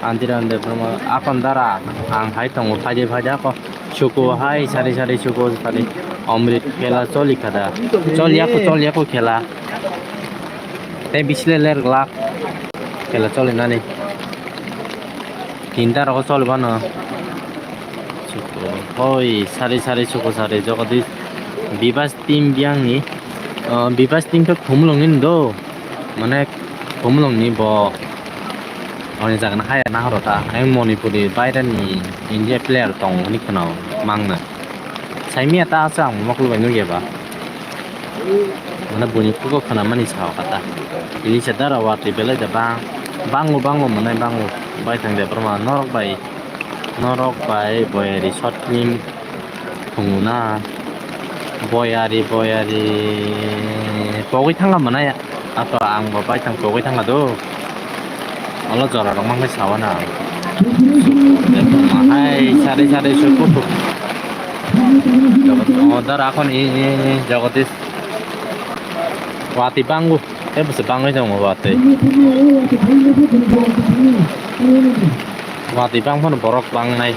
Antirande Brahma akon dara ang hai tongo phaide phaide ako suku hai sari sari suku sari omrit khela choli khada choli ako choli ako khela tei bisle ler glak khela choli nani tinta rogo choli bano suku hoi sari sari suku sari jogodi bibas team biyangni, ah, bibas team khe khumulwng ni do, mane khumulwng ni bo ani jaga no haya nahoro ta, ai Manipur ni baire ni India player tong hwnwi khwna mangna. Saimanya ta asa ang mokol bai nugya ba. Mane buini kugo khwna mani sao kata. Ini sedara watwi belai da bang, bango bango mane bango bai thang de broma norok bai, norok bai boyari short film. Thwngmung na boyari boyari pogwi thangla mwnai ato ang bo baithang pogwi thangla do. Olo jora rok mangkhe sawana ang hai sari sari suku. Jogodish, o dara akhon i, i, i, Jogodish. Watwi bango, tei bwswk bangwi tongo watwi. Watwi bang phano borok bangnai.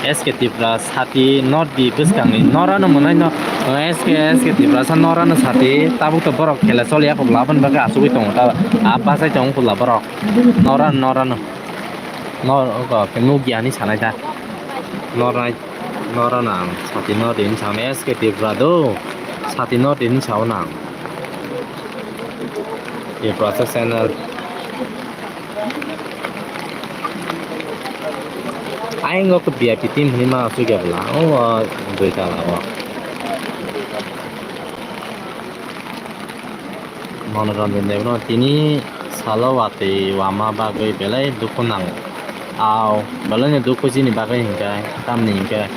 S K Tripura sati nordi bwskangni norano mwnai no, S K, S K Tripura sa norano sati tabuk to borok khela choli ya khobla aboni bagwi achugwi tongo ta, a bachai tongo khobla borok norano, norano nor, nukya hinwi sanai ta nornai. Norano ang sati no rini sao S K Tripura do, sati no rini sao nang. Tripura sa channel. Ayang o V I P team hinwi ma sui khe bwla. O dui tala o. Monoranjan Debbarma tini salo watwi wama bagwi belai dukhu nango. Ao, belaino dukhu chini bagwi hinkhe, tamni hinkhe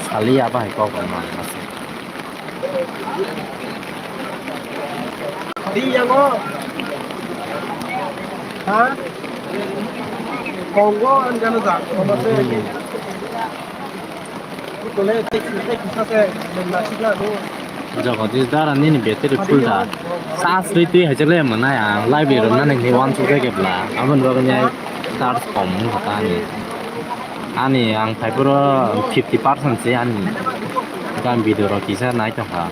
saliya bahai kok rwma se. Di yango. Ha? Kongo ang gano ja, kono se. Jagadish dara nini battery full da. Charge rwi twi hai chale mwnai ang live rw nani ni uansuk khe bwla. Aboni bagwi ni charge kom wngkha ta ani. Ani ang phai phuru fifty percent se ani. Gam video rok kisa nai tongkha.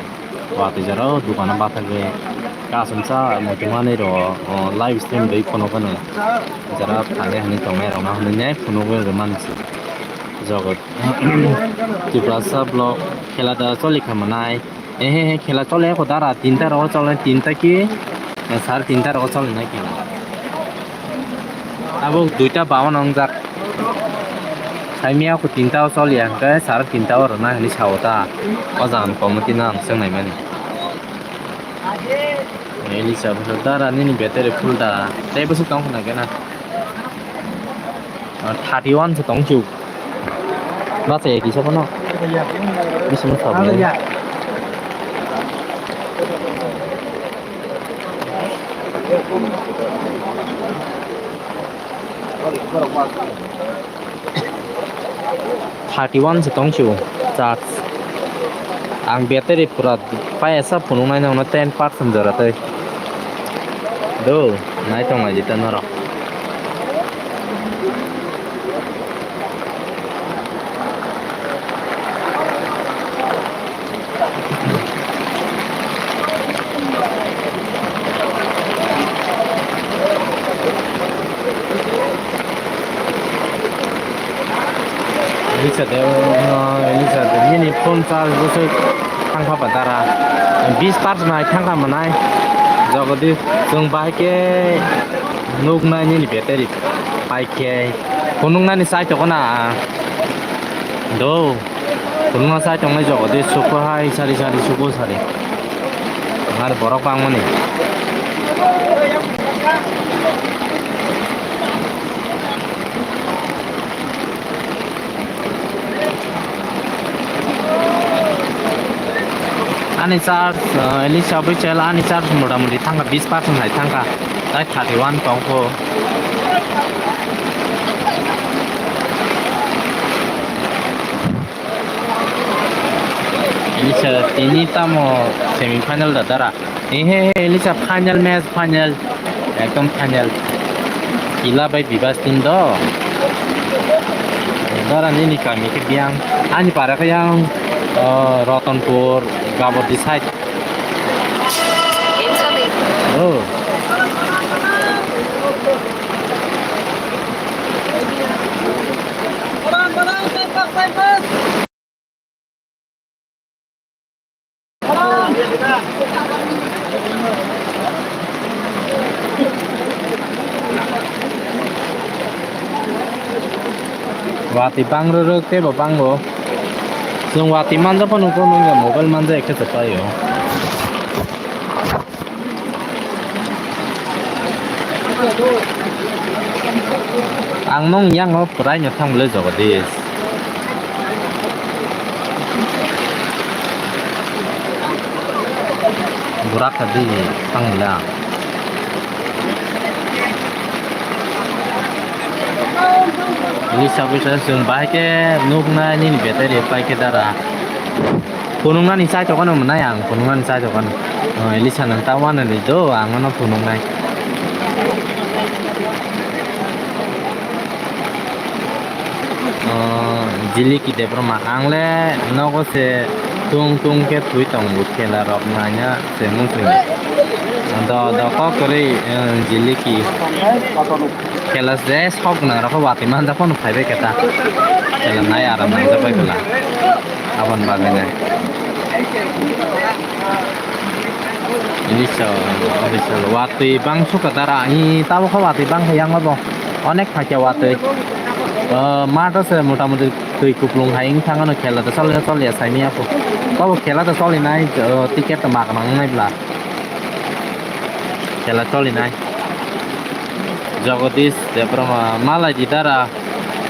Watwi jora o dukano bathagwi kasumsa muchungmani rw o live stream rwi phunukgwno. Jora thani hinwi tongnai rokno hinwi nai phunukgwi rwmani se. Jogot. Tiprasa block khela da choli kha mwnai. Ehe he khela chole kho dara tinta rogo chole tinta ki sar tinta rogo chole nai khela. Abo duita bawan ongjak. Saimia kho tinta o choli ya hwnkhe sar tinta o rwna hinwi sao ta. O jaga ni committee no ang swngnai mani. Elisa bwswk dara nini battery full da. Tei bwswk tong khna khe na. Thirty one se tong chu. Bachai ya kisa phano. Bising thok ya. Thirty one se tong sio charge. Ang battery pura paya sa phunuk nai nang ten percent jora tei. Do, nai tong nai jita norok. Elisa de, uh, Elisa de, nini phone charge bwswk thangkha ba dara. Bis percent hai thangkha mwnai. Jagadi chwng bahai khe nuknai nini battery pai khe. Phunuknani chai tokona. Do. Phunukna chai tongnai jagadi suko hai sari sari suko sari. Ar borok bangmani. Ani charge, uh, Elisa bwchela ani charge motamoti thangkha bis percent hai thangkha. Tai thirty one tongkho. Elisa tini tamo semi final da dara. Ehe, Elisa final match, final. Ekdom final. Kila bai Bibas team do. Dara nini kami khe biang. Ani para khe yang, uh, Ratanpur, Gabodi side. Oh. Watwi bang rwrwk tei bo bango. Chwng watwi manja phano nukgo, nwng mobile manja ekhe se paio. Ang nung yang o pwraino thang le Jagadish. Burak kha di thang le ang. Lisa bisa chwng bahai khe nuknai nini battery pai khe dara. Phunuknani chai tokano mwnai ang, phunuknani chai tokano. Oh, Elisa nang ta wanani do, ang ano phunuknai. Oh, Jiliki Debbarma, ang le nogo se tung tung khe thui tongo, khela rok naina se mung sini. Do, do, kok kwrwi, eh, Jiliki. Khela je sok gwnang rok watwi manjak phano phaibai khe ta. Khela nai aram nangjak bai bwla. Aboni bagwi nai. Ini so, ini so, watwi bang sukha dara, i tabuk khe watwi bang khe yang bo. Onek phaikya watwi. Eh, matho se motamuti twi kuplung hai wng thangano, khela to choli, choli ya saimanya kho. Tabuk khela to choli nai, eh, ticket to magna wngnai bwla. Khela choli nai. Jagadish Debbarma malai di dara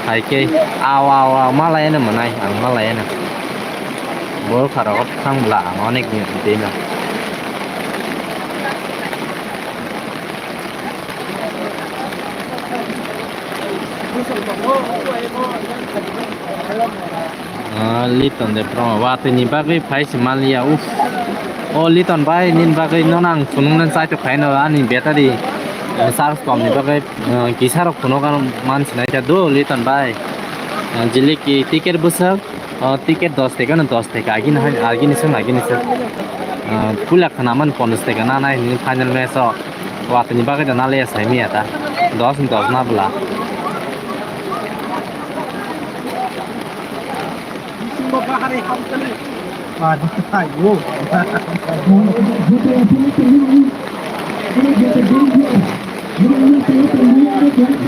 hai khe aw, aw, aw, malai ano mwnai, ang malai ano. Bol kharok thang bwla ang onek din twi no. Ah, Liton de Pro, watwi ni bagwi phai se maliya, uff. O Liton bai, nini bagwi no nang phunuknani chai tok khaino, ani battery, eh, charge kom ni bagwi, eh, kisa rok phunuk ano man sinai kha do, Liton bai. Eh, Jiliki ticket bwswk, oh, ticket dos taka no dos taka, agini hai, agini swng, agini swng. Eh, puila khwna man ponchash taka na nai hwnwi final match o. Watwi ni bagwi da naliya saimanya ta. Dos ni dos na bwla.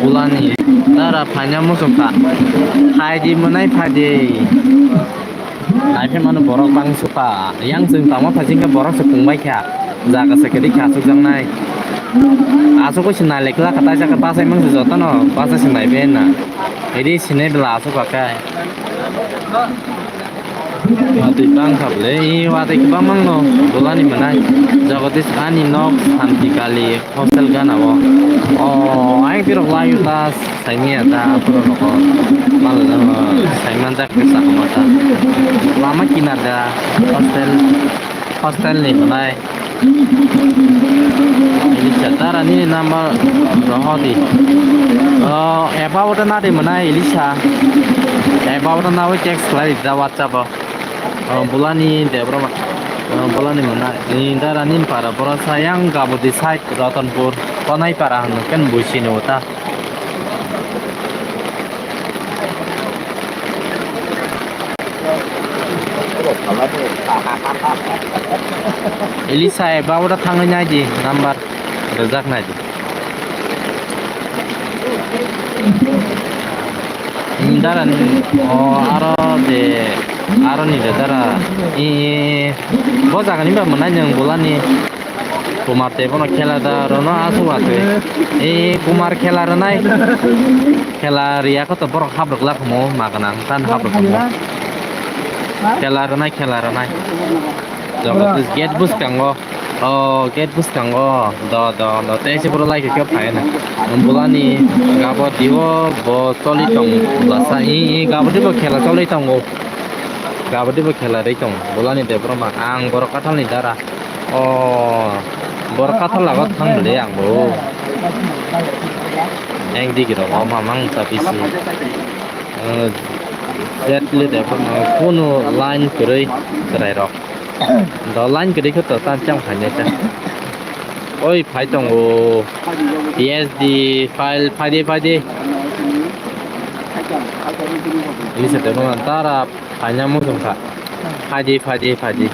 Bulani dara phaina muchungkha. Phaidi mwnai phaidi. Naiphaimano borok bangsuka. Yang chwng tangma phaisingkhe borok se pungbaikha. Jaga se kwrwikha achukjaknai. Asukgwi se naileklakha, taisakhe bachai mangse jotono bachai se naibe na. Iri sinai bwla asukha khe. Watwi bangkha bwle, watwi kwbangma no bolani mwnai. Jagodish ani nok Santikali hostel gana o. O, ayang tirok layu ta saimanya ta borok rok. Mal, eh, saimanjak khe sakoma ta. Lama kinar da hostel, hostel ni mwnai. Elisa, tara nini number rohor di. Oh, eba wata na de mwnai Elisa. Eba wata na wai text khlai da WhatsApp o. Oh, bolani Debra ma. Oh, bolani mwnai. Ni dara nini para bora sayang Gabodi side Ratanpur. Konai para hanu ken buisi ni wata. Elisa eba ora thangwi nai di number rwjak nai di. Dara ni o aro de aro ni de dara i bo jaga ni ba mwnai nwng bolani. Kumar tei bono khela da rono aswk aswk. E Kumar khela rwnai. Khela riya khe to borok habrwk la khumo ma gwnang tan habrwk khumo. Khela rwnai, khela rwnai. Jogo gate bwskango. O gate bwskango. Do do do tei se boro lai khe phai na. Bolani gabo dibo bo choli tong bwlasa. E e gabo dibo khela choli tongo. Gabo dibo khela rwi tong. Bolani de borok ma ang borok kathal ni dara. O, borok kathal lago thang bwle ang bo. Eng digi rok o mamang ta bisi. Eh, jet le de, eh, kunu line kwrwi chwrai rok. Do line kwrwi khe to tam chang khainai ta. Oi, phai tongo. P S D file, phai di, phai di. Ini se temo tara. Phaina muchung kha. Phaidi, phaidi, phaidi.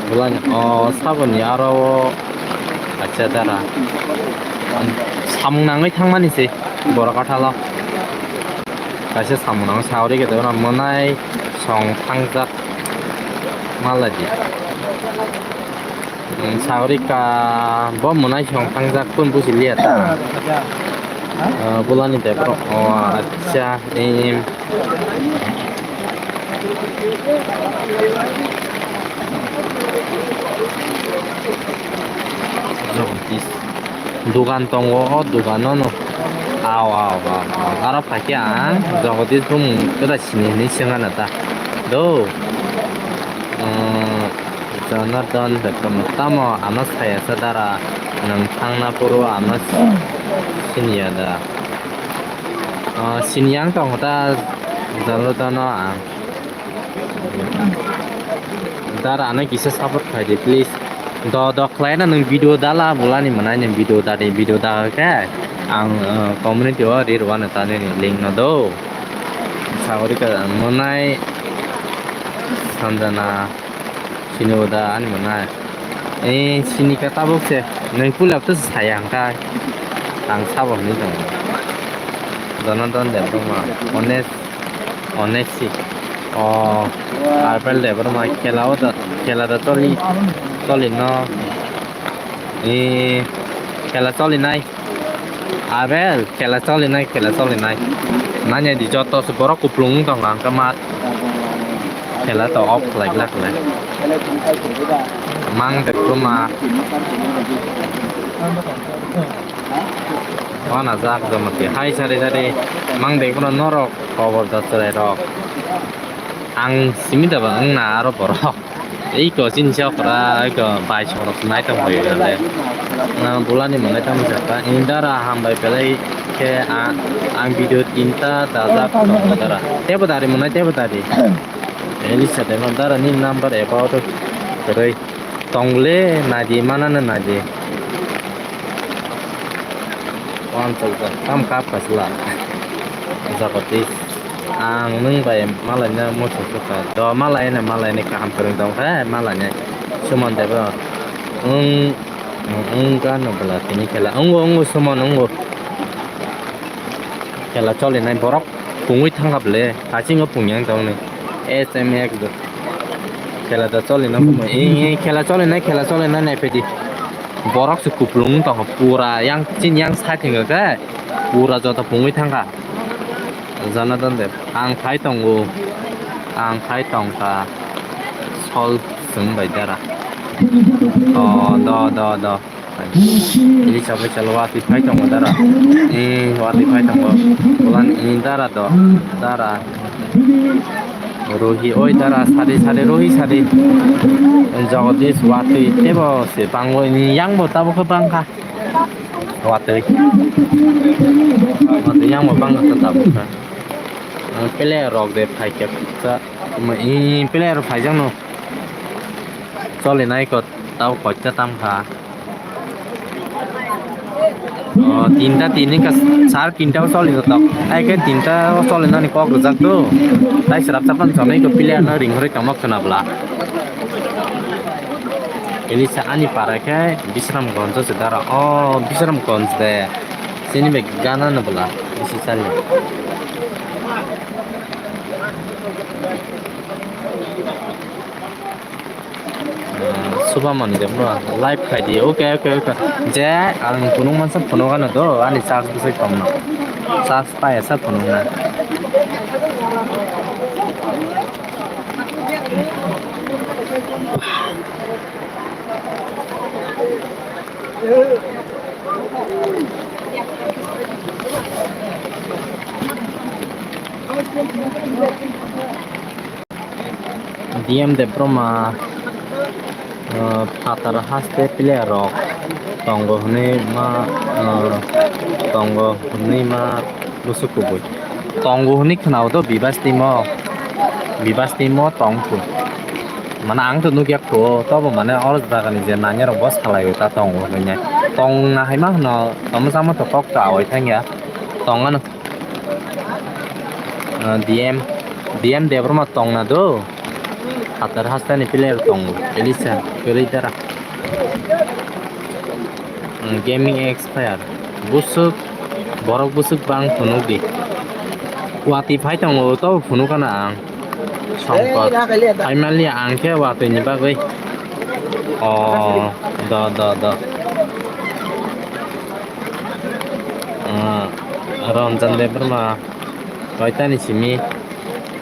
Bolani, o, saboni aro o kaisa dara. Samung nangwi thangmani se borok kathalo. Kaisa samung nangwi sagori khe tongmani mwnai song thangjak malai di. Hmm, sagori ka bo mwnai song thangjak tun busi liya ta. Ah, bolani de bro. O, acha, em. Dogan tongo, o dogano no. Aw, aw, aw, aw. Aro phaikhe ang Jagodish bumung kwda sini hinwi swngana ta. Do. Emm. Jonathan Debbarma, tamo ano saya sa dara, nwng thangna phuru ano siniya da. Ah, siniya wng tongo ta Jonathan no ang. Dara ano kisa support khai di, please. Do, do khlai na nwng video dala, bolani mwnai nwng video da di, video da khe ang, ah, community o ri rwano ta nini link no do. Sagori ka mwnai Sanjana. Sini uda ani mana. Eh, sini ka tabuk se. Nang kulap to saya angka. Ang sabo ni dong. Jonathan Debbarma. Ones. Onesi. Oh. Arpel Debbarma. Khela uda. Khela da choli. Choli no. Eh. Khela choli nai. Abel, khela cholinai, khela cholinai. Nanya di joto se borok kuplung wng tongo ang khe mat. Khela to off khlai glak le. Mang de kuma. Wana jak jomati. Hai sari sari. Mang de kuma norok kobor da chwrai rok. Ang simi da ba wng na aro borok. Iko chini chokra, iko bai chokra nai tong bai le. Na bulani manai tamo chakka. Indara hambai belai khe a, ang video tinta dajak tong dara. Tebo dari manai tebo dari. Elisa de no dara ni number about kwrwi. Tongle nadi manana nadi. Wan chokjak tam kap kasla. Jagoti. Ang nwng bai malaina muchung sukha. Do malaina malaina kaham kwrwng tong khe malaina. Suman debo. Wng wng gano bwla tini khela. Wngbo wngbo suman wngbo. Khela cholinai borok pungwi thangkha bwle. Hachingo pungyang tongni. S M X do. Khela da cholinai khela cholinai khela cholinai naiphedi. Borok se kuplung tongkha pura yang chin yang side hingo khe. Pura joto pungwi thangkha. Jana dan de. Ang phai tongo. Ang phai tongkha. Sol sung bai dara. O, do, do, do. Ili sabai chalo watwi phai tongo dara. Ee, watwi phai tongo. Bulan ee dara do. Dara. Rohi, oi dara, sadi, sadi, rohi, sadi. Jagadish watwi tebo se bangwi yang bo tabo khe bangkha. Watwi. Watwi yang bo bangkha tabo khe. Ang player rok de phai khe kha. Ee, player phai jang no. Choli nai ko tabo koita tam kha. O, tinta tini ka sar tinta o choli to tok. Ai ke tinta o choli nani kok rwjak do. Tai srap sapan chonai ko player no ring hori tongma khwna bla. Elisa ani para khe Bisramganj se dara. O, Bisramganj de. Sini be gana no bla. Bisi chali. Subamani de bro, live khai di. Okay, okay, okay. Je, ang phunuk mansa phunuk ano do, ani charge bwsai tongma. Charge pai asa phunuk na. D M Debbarma, ah, phatar haste player rok tongo hwnwi ma, ah, tongo hwnwi ma bwswk kubui. Tongo hwnwi khwnao do Bibas team o, Bibas team o tong khu. Mane ang to nukya khu, tobo mane oro jagani je nanya rok bo salai ta tongo hwnwi. Tong na hai ma hwno, tamo samo to kok ta oi thangya. Tong ano. Ah, D M, D M Debbarma tongna do. Hatar hastani player tongo. Elisa, kwrwi dara. Hmm, Gaming Expire. Busuk, borok busuk bang phunuk di. Wati phai tongo, to phunuk kana ang. Songkot. Finally ang khe watwi ni bagwi. O, do, do, do. Ah, Ranjan Debbarma, koitani simi,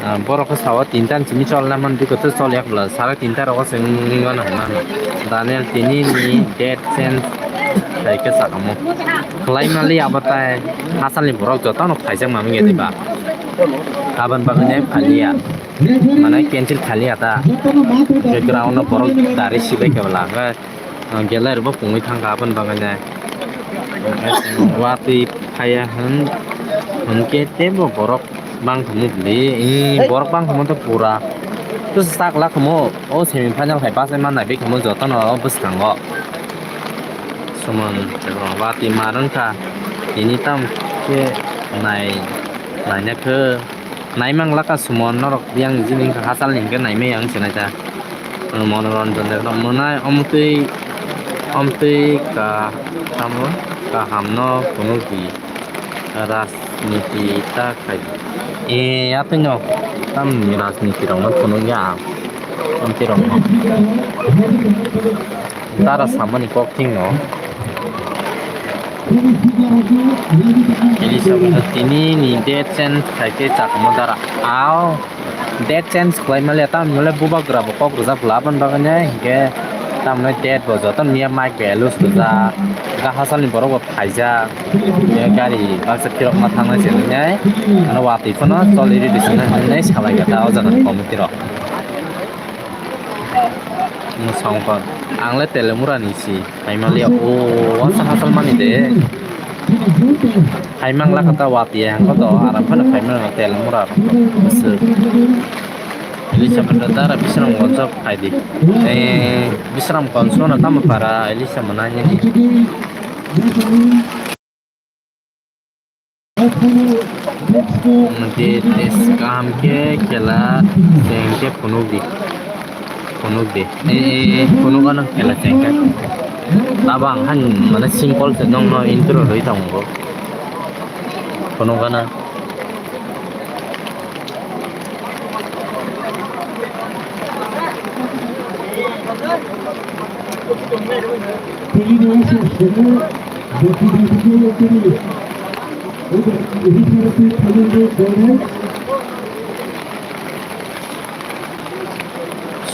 ah, borok khe sao tinta ni simi cholna man, biko to chol yak bla, sara tinta rogo se wng mano hwnma no. Daniel tini ni date change khai khe sakamo. Khlai mali abo tai hachal ni borok joto no phaijak mami ya diba. Aboni bagwi nai phaliya. Mane cancel khaliya ta. Background no borok dari sibai khe bla. Ang gelai rwbo pungwi thangkha aboni bagwi nai. Watwi phaiya hwn, hwnkhe teibo borok bang thangmo bwlwi, ee, borok bang thangmo tei pura. Tus sak lak thangmo, o semi final hai bachai mannai bikhamu jotono o bwskango. Suman watwi mar wngkha, tini tamo khe nai, naina khe. Naimang laka Suman norok yang jini hachal ni hwnkhe naimaya ang se naita. Monoranjan de mwnai omtwi, omtwi ka tamo kaham no phunukdi, rajniti ta khai. E atwi no tamni rajniti rok no phunukya ang omtwi rok no. Dara samani kok thing no. Elisa tini ni date change khai khe chakmo dara. Ao date change khlai mali tam mole bubagra bo kok rwjak bwla aboni bagwi nai hinkhe tamni date bo joto miya mic bo lose rwjak. Ga hachal ni borok bo phaijak. Miya gari baksa phirok ma thangnai se nai. Ano watwi phano choli ridi se nai salai kha ta o jaga ni committee rok. Songkor. Ang le Telemura ni si. Phaimaliya. O, wasa hachal mani de. Phaimang la kata wati ang koto aram phano phaimang Telemura. Bwswk. Elisa benda dara Bisramganj phai di. Eh, Bisramganj no tamo para Elisa manani. Mate test kaham khe khela cheng khe phunuk di. Phunuk di. Eh, eh, eh, phunuk ano khela cheng khe. Tabang han mane simple se nong no intro rwi tongo. Phunuk ano.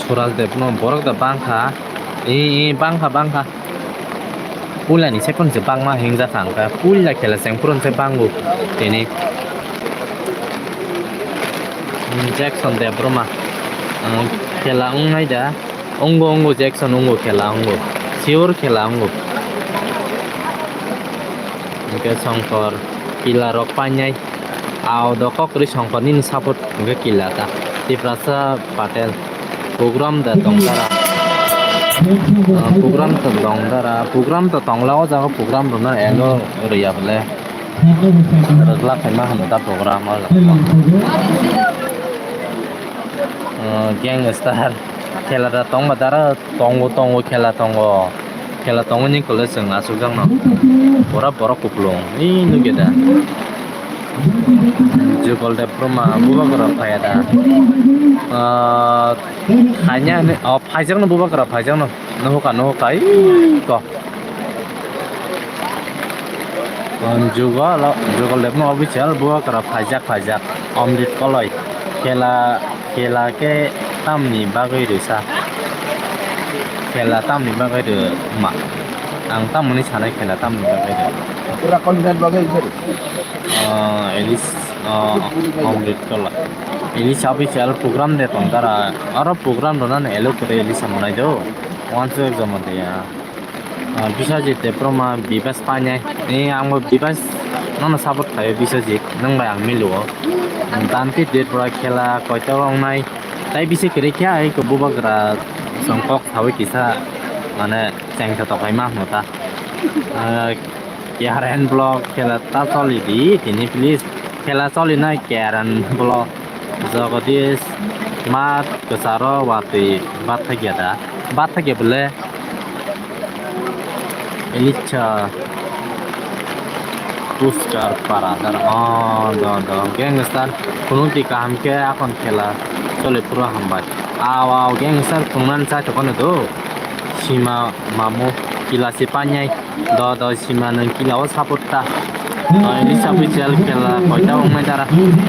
Suraj Dev no borok da bangkha, e, e, bangkha, bangkha. Puila ni sekon se bangma hingjak ang kha. Puila khela seng phuru se bango tini. Jackson Debbarma, ang khela wngnai da. Ongo, ongo, Jackson, ongo, khela ongo. Sure khela ongo. Hingke Songkor, kila rok painai. Ao do kok kwrwi Songkor nini support hingke kila ta. Tiprasa Patel. Program da tongdara. Ah, program da tongdara. Program da tongla o jaga program rwna elo rwya bole. Rwgla khaima hwnwi ta program o jaga. Ah, gangster. Khela da tongma dara. Tongo, tongo, khela tongo. Khela tongo ni kole chwng asukjakno. Pura borok kupulung. Ee, nukya da. Jugol Debbarma, bubagra phaiya da. Ah, khaina hinwi, oh, phaijakno bubagra, phaijakno. Nuhuka, nuhuka, ee, ko. Um, Jugol, Jugol Debbarma official, bubagra phaijak, phaijak. Amrit Koloi. Khela, khela khe tamni bagwi rwsa? Khela tamni bagwi rwma? Ang tamoni sanai khela tamni bagwi rw? Pura content bagwi rw. Ah, Elis, ah, Amrit Koloi. Elis official program de tongdara. Aro program rwnani elo kwrwi Elis monai do. Wansuk ekjon ya. Ah, Biswajit Debbarma, Bibas painai. Ni angbo Bibas nono support khaio Biswajit, nwng bai ang miluo. Danti Tripura khela koito wngnai. Tai bisi kwrwi khe ai khe bubagra song kok saui kisa mane chengsa tokaima hwnta. Ah, K R N block khela ta choli di tini please. Khela choli nai K R N block. Jagadish, mat kwcharo watwi bathakya da? Bathakya bole? Elisha Puskar para dar. Oh, do, do. Gangster. Kunukti kaham khe akhon khela chole phuru hambai. Aw, aw, gangster phunuknani chai tongkha do. Sima mamu kila se painai. Do, do, sima nwng kila o support ta. Do, ini support chal khela koita wngnai dara.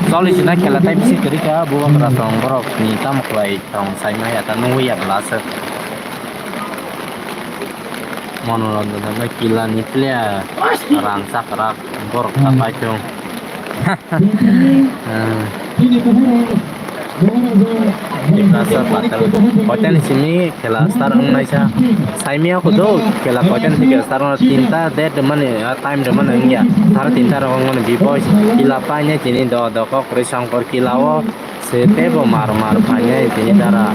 Choli sina khela tai bisi kwrwi kha, bubagra tong borok ni tamo khlai tong saimaya ta nungwi ya bwla aswk. Monoranjan no kila ni player rang chakrak borok ta paithung. Tiprasa Patel. Koitani simi khela start wngnaisa. Saimia kudu khela koitani simi khela start wngna tinta date mani, ah, time de mani wngya. Sara tinta rok wngmani bipoy kila paine tini do do kok kwrwi songkor kila o se tebo mar mar paine tini dara.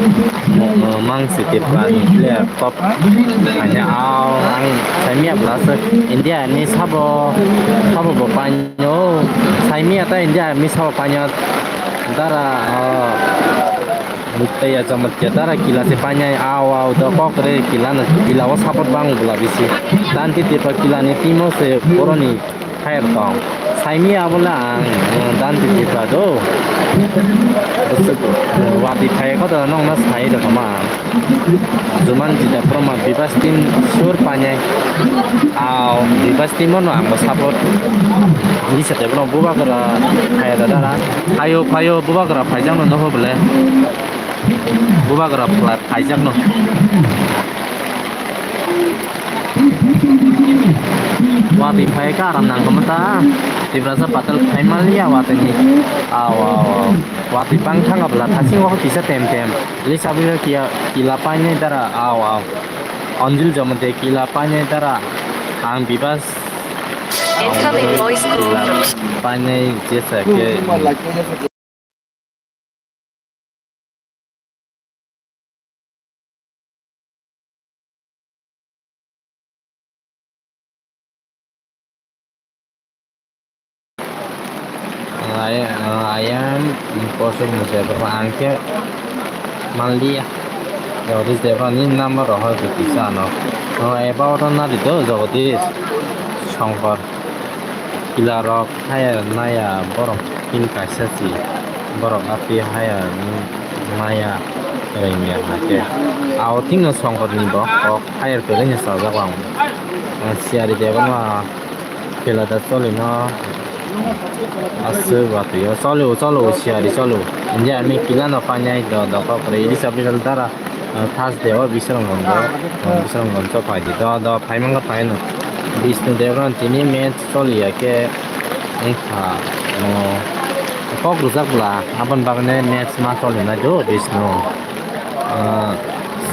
Mang se Tiprani player top paine ao ang saimia bwlasa India ni sabo sabo bo paine. No, saimia ta India Army sao painyo dara, ah, tei ya chamat ya dara kila se painai, aw, aw, do kok re kila no, kila o support bang bula bisi. Danti Tripura kila ni team o se boroni fire tong. Saimia bula ang, eh, Danti Tripura do. Wati phai ko do nong na sai do ma. Juman jida proman Bibas team sur painai. Aw, Bibas team no ang bo support. Ni sa tebo bubagra phaya da dara. Phayo, phayo, bubagra phaijak no noho bole. Bubagra phaijak no. Wati phai ka aram nang kama ta. Tiprasa Patel phai maliya wati ni. Aw, aw, aw. Wati bang thanga bela thasing o kisa tem tem. Lisa bwrwi kia kila painai dara, aw, aw. Anjul Jamate kila painai dara. Ang Bibas. Incoming voice call. Kila painai jesa ke. Ayam, ayam, kosong mujhe, ang khe manliya. Jagadish Debbarma ni number rohor kisa no. Oh, about na di do Jagadish Shankar. Kila rok haya naya borok tin kaisa si. Borok ati haya naya rengya hake. Ao tingno Shankar ni bo kok haya kwrwini sajak ang. Siyari Debbarma. Khela da choli no Aswk watwi o choli o, choli o, siyari choli o. India army kila no painai do, do kok kwrwi. Ili sabi dara, ah, Thursday o Bisramganj o, ah, Bisramganj o phai di. Do, do, phai mangkha phai no. Bishnu Debran tini match choli ya khe wngkha, oh, kok rwjak bwla. Aboni bagwi match ma choli nai do Bishnu. Ah,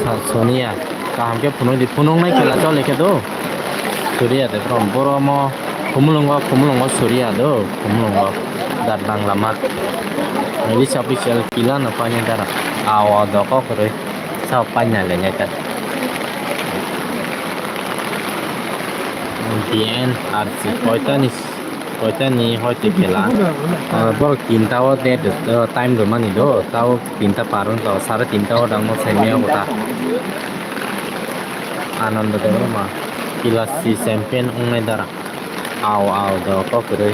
sa-, Sonia, kaham khe phunuk di, phunuk nai khela choli khe do. Suriya de bro, boro mo khumulungo, khumulungo Suriya do, khumulungo. Dat bang lama. Lisa official kila no painai dara. Aw, aw, doko kwrwi. Sao painai le neta. D N R C koitani, koitani hoite khela. Ah, borok tinta o date, ah, time rwmani do, tao tinta par wngkha, sare tinta o dangno saimaya kota. Anando Debbarma, kila si champion wngnai dara. Aw, aw, do kok kwrwi.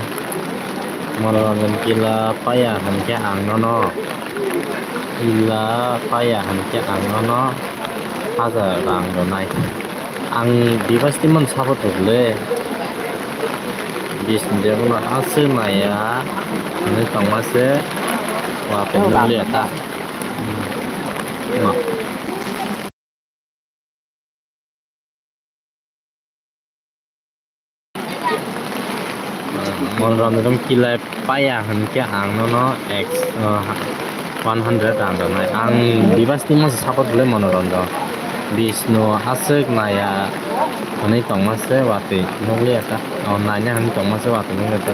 Monoranjan kila paya hwnkhe ang nono. Kila paya hwnkhe ang nono hajar rang rwnai. Ang Bibas team-no support rwkle. Bishnu Debbarma aswk naiya hwnwi tongma se. Wa, nukliya ta. Ma. Monoranjan kila paya hwnkhe ang nono ex, uh, one hundred rang rwnai. Ang Bibas team-no support rwle Monoranjan. Bishnu aswk naiya hwnwi tongma se watwi nukliya ta. Oh, naina hwnwi tongma se watwi nukliya ta.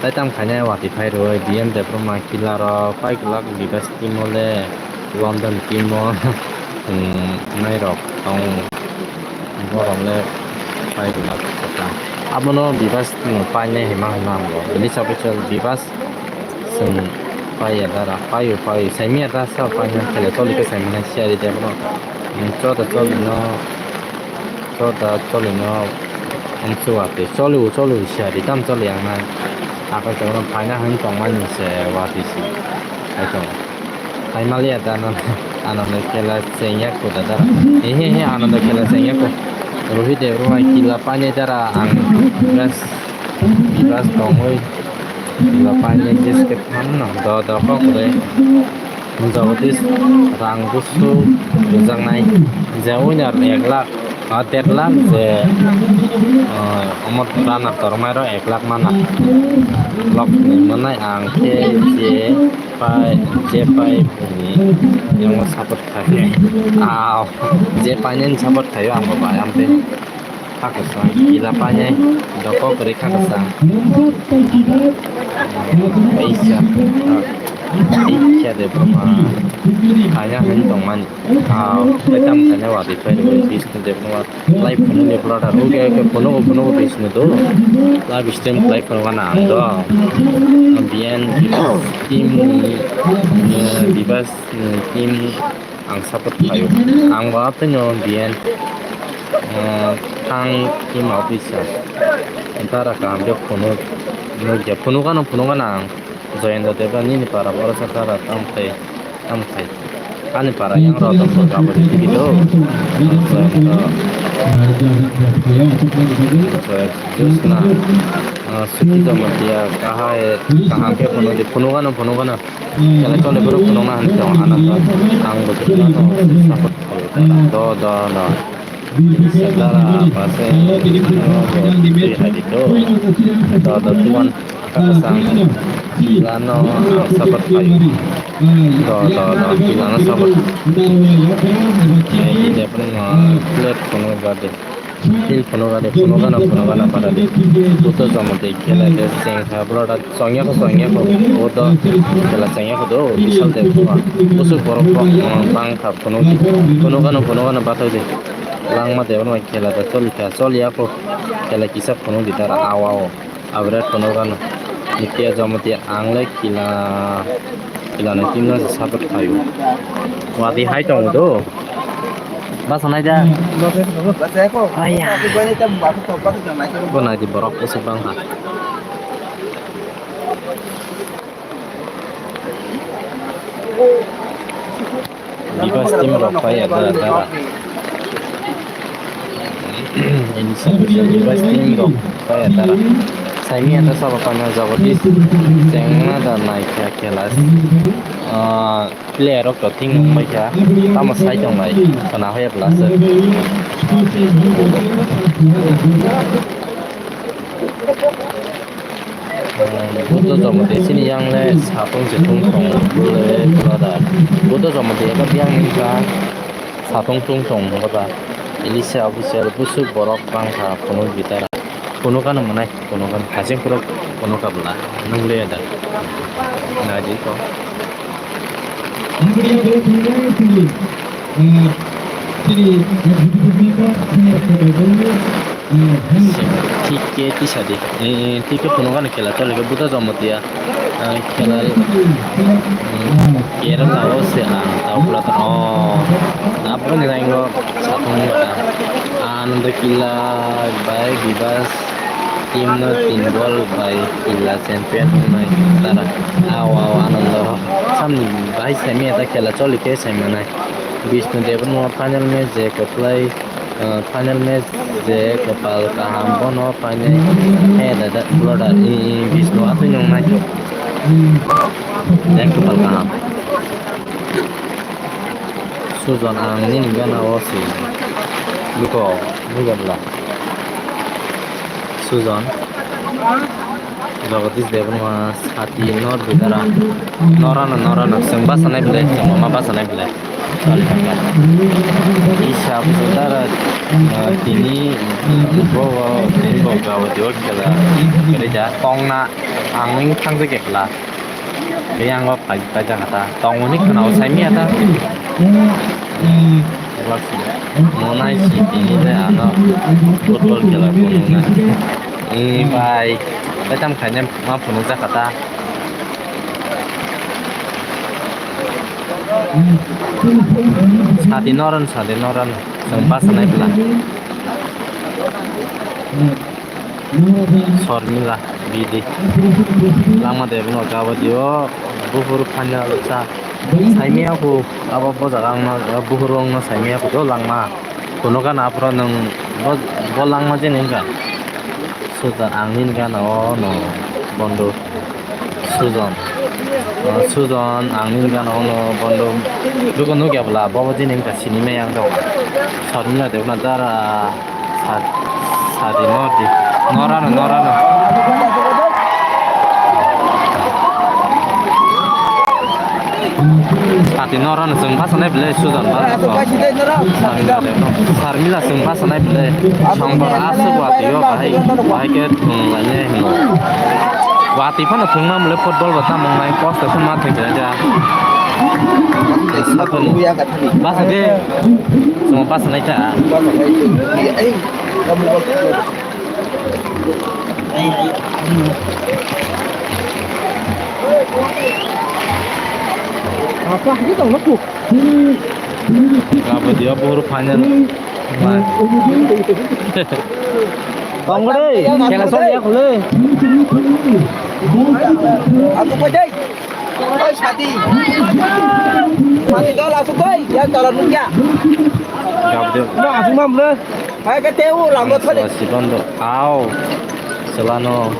Tai tamo khainai watwi phai rwui D M Debbarma kila rok pai kwlak Bibas team-o le. London team-o, um, nairok tong borok le pai rwna kha. Abono Bibas, um, painai hima hwnna ang bo. Bini sabai chwng Bibas chwng paiya dara, paio, paio, saimanya ta sa paina khele choli khe saimanya siyari de bono. Um, choda cholino, choda cholino, um, chuwa tei choli o, choli o siyari tam choli ang nai. Akai tongno phaina hwn tongmani se watwi si. Hai tong. Hai maliya da, ano, ano no khela chengya ko da dara. He, he, he, ano no khela chengya ko. Rohit Debbarma kila painai dara ang bas, bas tongwi kila painai jeske thanno do do kok de. Jagadish rang busu rwjaknai. Je winner ek lakh, ah, der lakh je, ah, omo runner toroknai rok ek lakh mana. Lok ni mwnai ang khe je Pai, je pai bini yang support khai. Aw, je painani support khaio ang bo bai, ang tei kha kwchang, kila painai, doko kwrwi kha kwchang. Eisa, eisa de buma, kaya hwn tongmani. Aw, tei tam khaina watwi pai rwui Bishnu Debbarma. Live phunukni brother, oke, oke, phunugo, phunugo, Bishnu do. Live stream khlai phunukgana ang do. Biyan team ni, eh, Bibas, eh, team ang support khlaio. Ang bo aphano biyan, eh, thang team officer. Dara kaham khe phunuk, nukya, phunukgano, phunukgana ang. Joyendra Debra nini para borok sa dara tamo khlai. Tamo khai. Ani para yang rok tong kha, abo tiki do. Jyotsna, ah, Sukhi Jamatia, kahai, kaham khe phunuk di, phunukgano, phunukgano. Kela chole borok phunukna hwn tong, ano to ang bo phunukgano, support khaio. Do, do, do. Dara, pase, twi hai di do. Do, do, tuan. Kakasang, kilano ang support khaio. Do, do, do, kilano support. Eh, ide pun, eh, plate phunuk gade. Field phunuk gade, phunukgano, phunukgano, para de. Buto jomo de, kela de, sengkha, bro, da, songyakho, songyakho. Buto, kela songyakho do, bisal de, buwa. Busuk borok, eh, bangkha, phunuk di. Phunukgano, phunukgano, bathai de. Langma de, ono kela de, choli kha, choli yakho. Kela kisa phunuk di, dara, awa, o. Abret kono gano. Nitya Jamatia ang le kila, kila no team no support khaio. Wadi hai tongo do. Basa nai da. Aya. Bo nai di borok bwswk bang ha. Bibas team rok pai ya dara dara. Ini satu Bibas team rok pai ya dara. Saimia ta sabo panna Jagadish chengna da naikha khela. Ah, player rok to thing nung baikha. Tamo sai tong nai. Khana hoya plus. Buddha Jagadish ni yang le satung situng tong le brother. Buddha Jagadish eka biang ni ka satung tung tong brother. Elisa official busuk borok bangkha phunuk gitara. Phunuk ano mwnai. Kono kan haching pura kono kabla nung le da. Na di ko. Ticket tisa di. Eh, ticket phunuk ano khela chole ke Buddha Jamatia. Ah, khela, hmm, Kerala o se ang tau pula tono. Aboni rango satung bata. Ananda Killa bai Bibas team no tin goal bai Killa champion wngnai tara. Aw, aw, Ananda. Samni bai semi eta khela choli khe saimanai. Bishnu Debbarma final match je kwplai, ah, final match je kwpal kaham bono painai. He dada, brother, i, i, Bishnu atwi nungnai. Je kwpal kaham. Sujon ang nini gana o si. Luko, luko bla. Sujon. Jagadish Debbarma sati nor bidara. Norano, norano, chwng basanai bwle, chwng ma basanai bwle. Isa bidara, ah, tini, bo, bo, tini bo gawo diwa khela. Kere ja, tongna, ang ning thang je kepla. Kaya ang bo pai, pai jaga ta. Tongmani khwnao saimya ta. Monai si tini le ano football khela phunukna. Eh, bai. Bai tam khaina ma phunuk jakha ta. Sadi noron, sadi noron. Chwng basa nai bwla. Sormila, bidi. Lama de bwno kabadi o. Buhur phanya sa. Saimia ku abo bo jaga ang ma, buhur ang ma saimia ku do langma. Kuno gana aphro nwng bo, bo langma je nini gana. Sujon ang nini gana o no bondo. Sujon. O, Sujon ang nini gana o no bondo. Dugo nukya bwla bo bo je nini gana sinimai ang do. Sormila de bwna dara. Sa-, sadi nordi. Norano, norano. Sadi norano chwng bhasanai bwle Sujon ba. Sarmila chwng bhasanai bwle. Songkor aswk watwi o bahai, bahai khe thwng lainai hino. Watwi phano thwngma bwle football bo tamo wngnai, post phano ma thwngya ja. Sakoni. Basa de. Chwng bhasanai ta. Kabadi o buhur final. Tongore, kela song ya kule. Aku pajai. Oi, sadi. Mati dol asuk oi, ya tolong nungya. Gabde. No, asuk mam le. Hai ka teu lambo thole. Sibando. Au. Selano.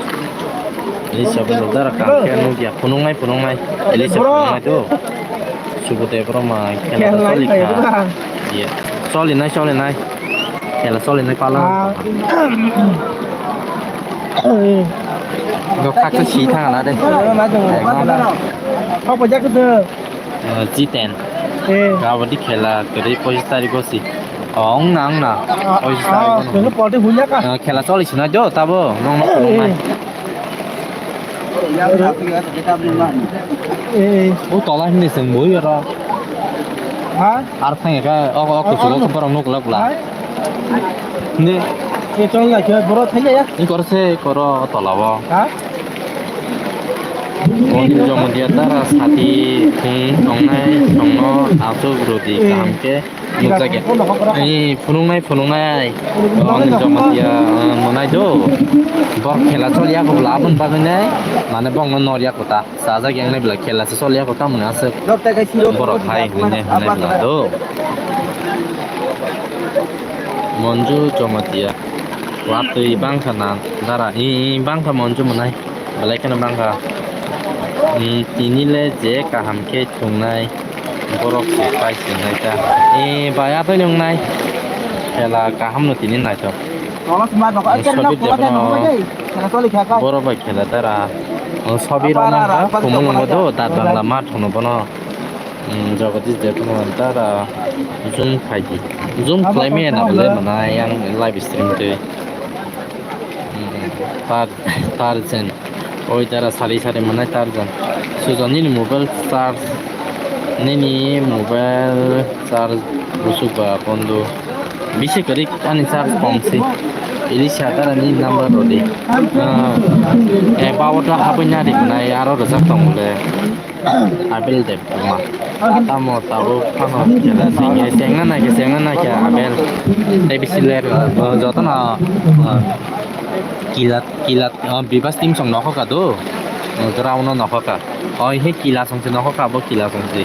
Ini siapa saudara kakek nungya. Punung nai, punung nai. Ini siapa punung nai tu. Subude bro ma khela choli kha. Iya. Choli nai, choli nai. Khela choli nai pala. Go khaksa si thang na de. Thok pajak de. Jiten. Kabadi khela kere pojis tarik go si. Ong na, ong na. Pojis tarik go. Khela choli si na jo tabo. Nong nong nai. Eh. O tola hini seng boi oro. Ha? Ar thang ka o o kusugo borok nuk lak la. Ni. E chol la ke boro thang ya. Ni kor se koro tola o. Ha? Oni jomo dia tara sati thung tongnai tongno asuk rudi kaham ke. Nukjakya. Ee, phunuknai, phunuknai. Bong joma ya, eh, monai do. Bok khela choliya ko bla aboni bagwi nai. Mane bong no norya kota. Sajak yang nai bla khela se choliya kota mane aswk. Borok hai hwnwi nai hwnwi bla do. Monju Jamatia. Watwi bangkha na dara, i, i, bangkha monju mwnai, belai kheno bangkha. Mm, tini le je kaham khe thungnai, borok se pai sinai ta. E, bai atoi nungnai, khela kaham no tini naithok. Ang sobi de bono, borok bai khela dara. Ang sobi rok nangkha, khumung bo do, dat bangla mat hono bono. Hmm, Jagadish Debbarma dara zoom khaidi. Zoom khlaimaya na bole mana yang live stream twi. Hmm, tar, tarjan. Oi dara sari sari manai tarjan. Sujon nini mobile charge, nini mobile charge busuk ba bondo. Bisi kwrwi ani charge kom si. Ili sa dara ni number rodi. Ah, eh, bawata habwi nari manai aro rwjak tong bole. Abel Debbarma. Tamo tabuk phano khela sengya, sengna naikhe, sengna naikhe Abel. Tei bisi ler, o, jotono, o, kilat, kilat, o, Bibas team song nokho ka do. O, ground no nokho ka. O, he kila song se nokho ka, bo kila song se.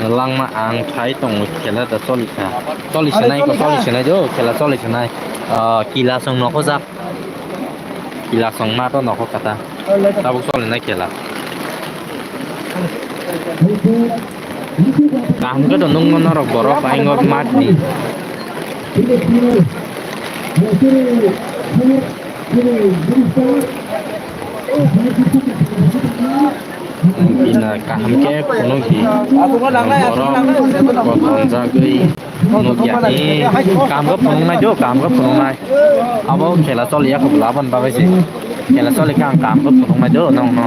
Langma ang phai tongo, khela da choli kha. Choli se nai ko, choli se nai do, khela choli se nai. O, kila song nokho jak. Kila song ma to nokho kata. Tabuk choli nai khela. Kaham khe to nung norok borok aingo mat ni. Bina kaham khe phunuk di. Borok kothon jagwi. Nukya, eh, kaham khe phunuknai do, kaham khe phunuknai. Abo khela choliya kho bwla, aboni bagwi se. Khela choli khe ang kaham khe phunuknai do, nokno.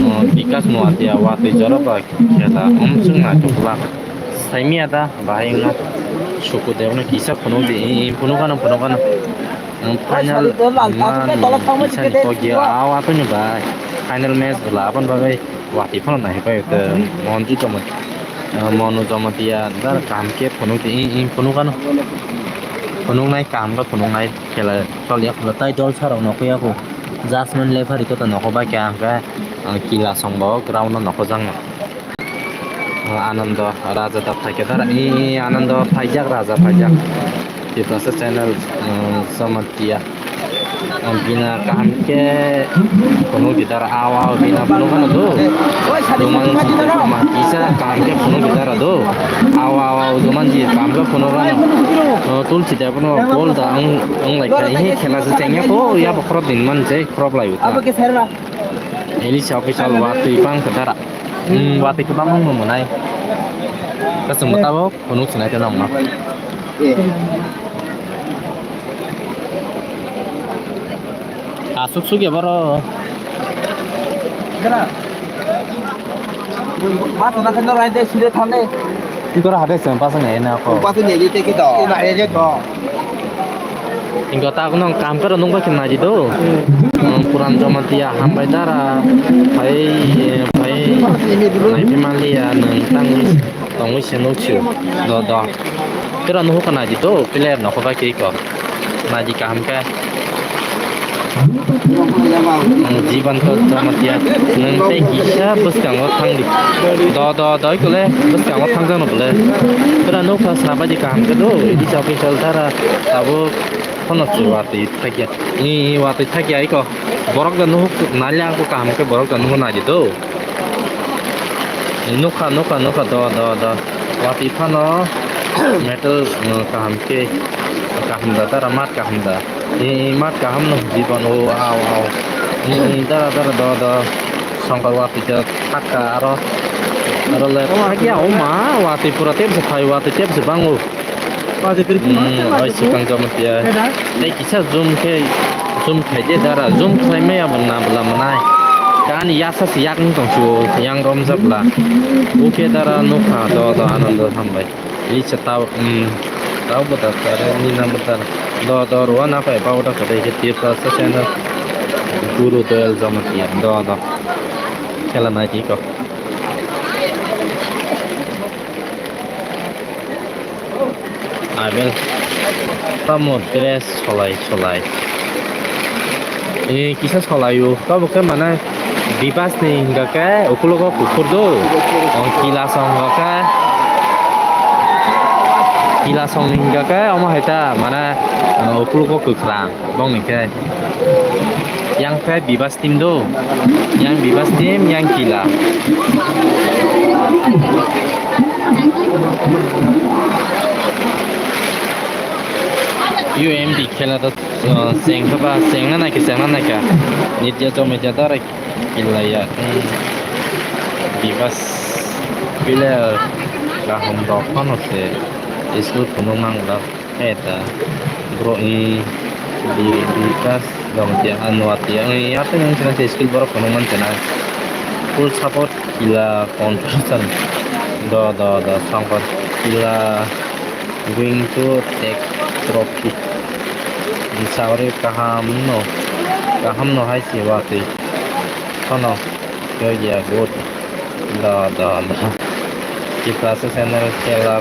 Oh, Bikas Noatia watwi jorok ba khela, um, chwng naithok bwla. Saimanya da, bahai wngno. Suku de wngno kisa phunuk di, eh, eh, phunuk ano, phunuk ano. Ang final man, isani kok ya, aw, atwini bai. Final match bwla, aboni bagwi watwi phano naiwi pai, te Monju Jamatia, ah, Monu Jamatia, dar kaham khe phunuk di, ing, ing, phunuk ano. Phunuknai, kaham khe phunuknai, khela choliya, khela tai dol sarok nokho ya kho. Jasmine Lephari kota nokho bai khe ang khe, ah, kila song bo ground no nokho jang no. Ah, Anando Raja da phaikhe dara. I, i, Anando phaijak, Raja phaijak. Tiprasa channel, um, Jamatia. Um, bina kaham khe phunuk di dara. Aw, aw, bina phunuk ano do. Duman ma kisa kaham khe phunuk di dara do. Aw, aw, aw, duman ji kaham khe phunuk ano. Oh, Tulsi da bono bol da ang, ang lai kha. He khela se chengya ko, ya bokhorok din man je khorok lai uta. Elisa official watwi bang khe dara. Hmm, watwi kwbangma wngmung mwnai. Kasung mwtabo phunuk sinai tei nokno. Asuk suk ya boro. Mas na kan rai de sire thane. Tikora hade sem pasang ya na ko. Pasang ya de ki to. Ina ya de to. Hingke ta kono kaham khe rw nukba khe naidi do. Hmm, Puran Jamatia hambai dara phai, phai naiphimaliya nwng tangwi tongwi se nuksio. Do, do. Khe rw nuhukha naidi do, player nokho bai khe iko. Naidi kaham khe. Hmm, Jibanto Jamatia nwng tei kisa bwskango thangdi. Do, do, do, ikole bwskango thangjakno bole. Khe rw nukha sna baidi kaham khe do, idi chao khe chal dara. Tabuk phano se watwi thakya. I, i, watwi thakya iko. Borok da nuhuk nalya ko kaham khe borok da nuhuk naidi do. Nukha, nukha, nukha, do, do, do. Watwi phano metal, uh, kaham khe, kaham da, dara mat kaham da. I, i, mat kaham no jibon o, au, au. I, i, dara, dara, do, do. Songkar watwi da thakka aro, aro le thakya o ma, watwi pura tepse phai, watwi tepse bango. Hmm, oi swkang Jamatia. Tei kisa zoom khe, zoom khaide dara, zoom khlai maya bo na bwla mwnai. Ani yasa se yak wng tong sio, yang romjak bwla. Bokhe dara nukha, do, do, Anando hambai. Isa tao, hmm, tao bo da kare, nina bo dara. Do, do, rwa na pai, bao da kare, khe tirta sa channel. Guru Doyal Jamatia, do, do. Khela nai tiko. Abel. Tamo dress solai solai. E, kisa solai o. Tamo khe mana Bibas ni hingka khe ukulogo kuphur do. Ong kila song hingka khe. Kila song ni hingka khe omo hai ta, mane, uh, ukulugo kwkhrang bong ni khe. Yang khe Bibas team do, yang Bibas team, yang Kila. U M D khela to, uh, seng khe ba, seng na nai khe, seng na nai khe. Nitya Jomidya direct. Kilaya, hmm, Bibas player kaham rok phano se skill phunuk mang da. Eta bro, hmm, Bi-, Bibas dong tia, anwa tia, hmm, ya te nang chana skill borok phunuk man chana. Full support Kila contribution. Do, do, do, songkor Kila going to take trophy. Saori kaham no, kaham no hai se watwi. Kono, yoya good. Da, da, da. Tiprasa channel khela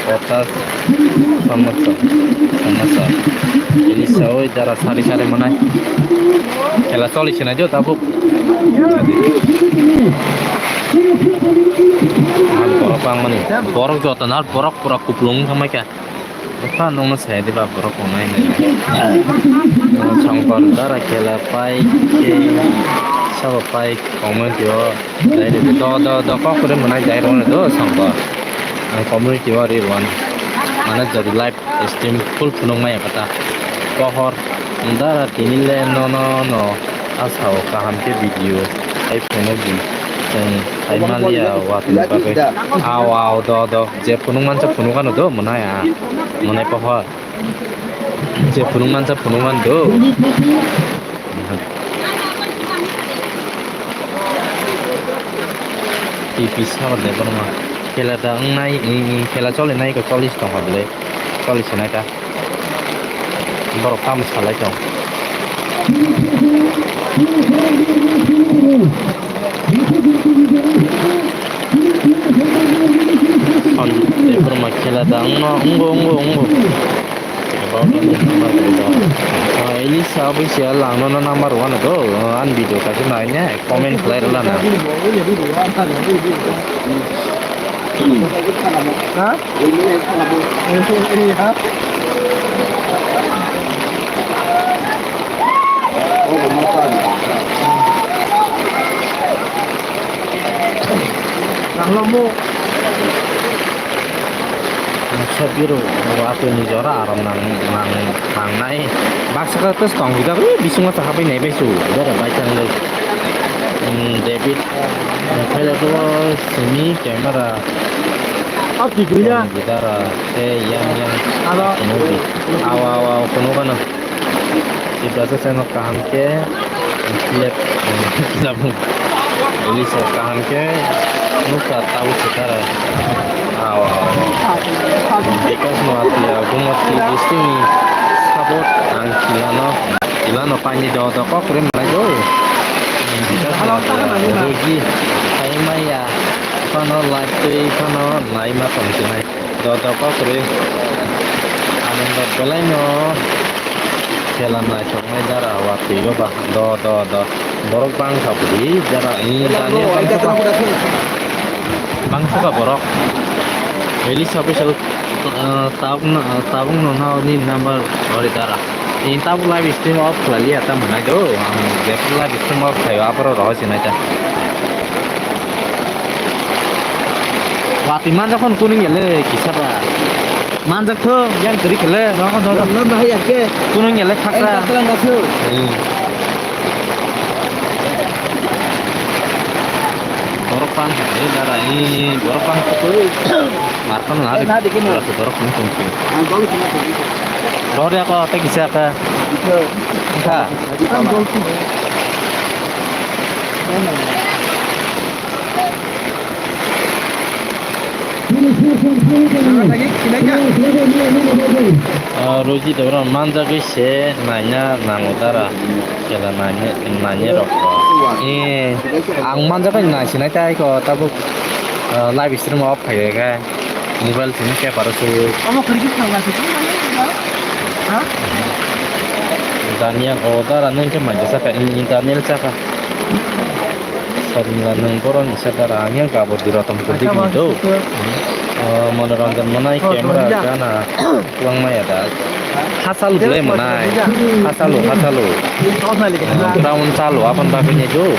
kota samasa, samasa. Ini sawi dara sari sari manai. Khela choli sinai jo tabuk. Borok bangmani. Borok joto na borok pura kuplung tangmai kha. Bwkha nungno saya diba borok tongnai hinwi. Songkor dara khela pai khe sabo pai community o dai rw do do do kok kwrwi mwnai dai rw do Songkor. Ang community o ri rw mane jodi live stream full phunuk maya kata pohor dara tini le no no no. A sao kaham khe video hai phunukdi chwng hai manliya watwi bagwi. Ao ao do do je phunuk mansa phunuk ano do mwnai a mwnai pohor je phunuk mansa phunuk ano do. T P sabar de borma khela da wngnai, khela cholinai ko cholis tongkha bwle cholis hinai ta. Borok tamo salai tong. Son, borma khela da wngno, wngo, wngo, wngo. Elisa Official langno number one do, ani video kaisa naine comment khlai rwlana. Ha? Nanglomo. Ang sopiro, o atwi ni jora aro nang, nang, nangnai. Baksa khe tes tong gida, ui bisingo sa hapai nai bai su. Jora bai tang dai. Hmm, David, hmm, khaila to simi camera. Ap di kuya. Gitara, te yang, yang. Alo. Kuno di. Awa, awa, kuno kana. Tiprasa channel kaham khe, lep, lap, Elisa kaham khe, nukha tau se tara. Aw, aw, aw. Because no atia, Gumati district ni support ang Kilano, Kilano pani do do kok rim lai do. Because no atia, rugi, hai maya, phano live twi, phano nai ma tong sinai. Dodo kokri. Anando belaino khela naithoknai dara watwi o ba. Do, do, do. Borok bangkha bwrwi dara. Ni Daniel bangkha ba. Bangkha ba borok. Elisa Official, uh, tabuk no, uh, tabuk no na ni number ori dara. Ni tabuk live stream off khlai liya ta mwnai do. Ang je live stream off khlaio aboro rohor sinai ta. Watwi manjak phano kuning ya le kisa ba. Manjak tho yang teri kele rong rong. Rong rong bahai ya ke. Kuning ya le khakra. Khakra na tho. Hmm. Borok pan ni dara ni borok pan ko. Markan na de. Na de kino. Borok pan ko. Ang gol kino. Rode ko te kisa ka. Kisa. Ka. Ang gol kino. Ah, Roji Debra manjagwi se naina nango dara. Kela naina, naina rok. Eh, ang manjagwi nai sinai tai ko tabuk, ah, live stream off khai ga. Mobile sini keparo su. Omo kiri kiri nang nasi. Ha? Daniel o dara nang ke manja saka, ini Daniel saka. Sabila nang boron isa dara angya gabo dira tam kudi gitu. Oh, Manoranjan manai camera gana kwlangmaya da. Hasalu le manai. Hasalu, hasalu. Town salu apan bagwi ne do.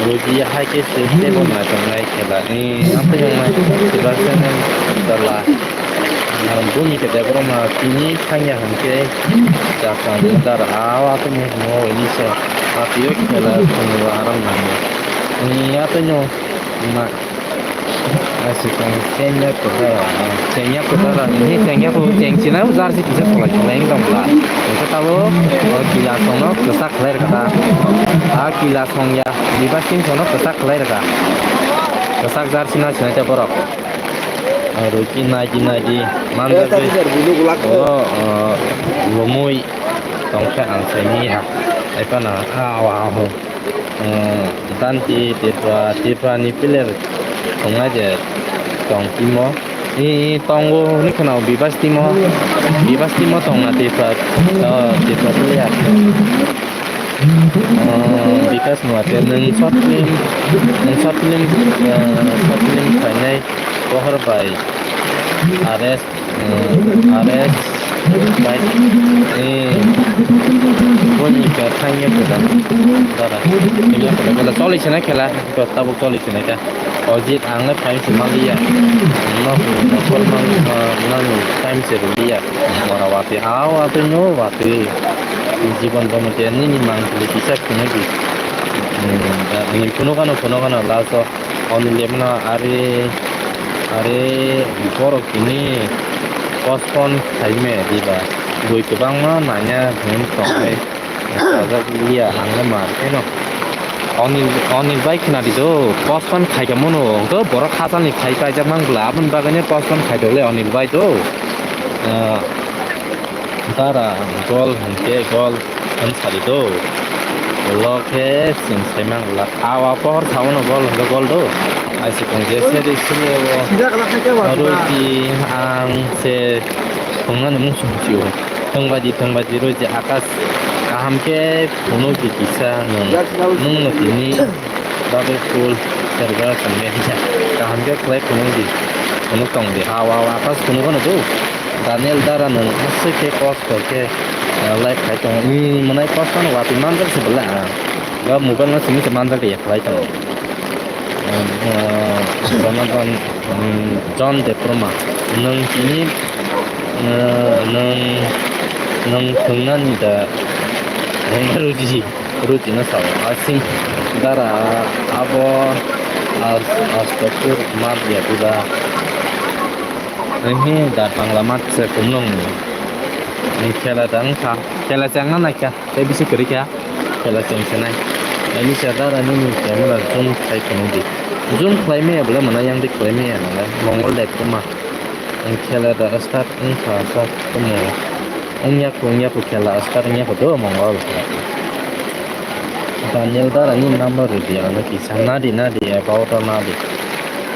Rodi hai ke se table na tongnai khela. Ni ampe tongnai. Sibak se nang dala. Bumi ke debro ma tini thangya hangke. Chakang dar awa to ni mo ini se. Apiyo khela tong aram nang. Ni ape no. Ma. Asikang chengya kudara, chengya kudara, ini chengya ku cheng china jar si kisa sola sola yang dong bla. Itu tahu, oh, kila sono kesak ler kata. Ah, kila song ya, di basing sono kesak ler kata. Kesak jar sina sina te borok. Aru ki nai di nai di, mandar. Oh, oh, lomoi, tongkha ang seni ya. Apa na, ah, wah, oh. Danti Tripura, Tripura ni player tongnai je tong timo. I, i tongo ni kheno Bibas timo. Bibas timo tongna Tripura, oh, Tripura player. Oh, Bibas no ate nung short film, nung short film, eh, short film khainai pohor bai. Are Hmm, are, bai, eh, boni ka thangya pura, dara, thangya pura, bela choli sene khela, to tabuk choli sene ka, o jit ang le phai se maliya, no, no, no, no, time se ruliya, mora wati, aw, wati, no, wati, jibon bono te nini mang le kisa khunui di, hmm, da, ni kuno kano, kuno kano, laso, Oni lemna are, are borok tini postpone khaime diba. Bui kwbangma nanya hwn tongwi sajak liya ang le mar kheno. Oni, oni bai khna di do, postpone khaika mano, hwnkhe borok hachal ni khai paijak mang bwla, aboni bagwi postpone khai do le oni bai do. Ah, dara gol hwnkhe gol. Ang sari do. Ulo khe chwng sai mang la. Awa pohor sa uno gol hwnkhe gol do. Ai se kong je se de sini o. Ruti ang se thwngmani mung sung sio. Thwngbaji thwngbaji ruti akas kaham khe phunuk di kisa nung. Nung no tini bagwi kul serga song me kisa. Kaham khe khlai phunuk di. Phunuk tong di. Awa awa akas phunuk no do. Daniel dara nung aswk khe kok Hwnkhe, ah, live khai tongo. Ni mwnai kosto no watwi manjak se belai, ah. Ba mobile no simi se manjak ya khlai tongo. Ah, Jonathan, mm, John Deproma. Nwng tini, ah, nwng, nwng thwngnani da, eh, Ruji, Ruji no sao. Asing dara abo as-, Astakur Madia Buda. Ehe, da Bangla mat se kumlung. Ni khela da wngkha. Khela chengna naikha. Tei bisi kwrwi kha. Khela cheng se nai. Ani sa da rani ni camera zoom khai khwnwi di. Zoom khlai maya bwle mwnai yang di khlai maya nang le. Mongol dai kuma. Ang khela da start wngkha sa kumo. Wngya kho, wngya kho khela start wngya kho do Mongol. Daniel dara ni number rwdi ano kisa nadi nadi about nadi.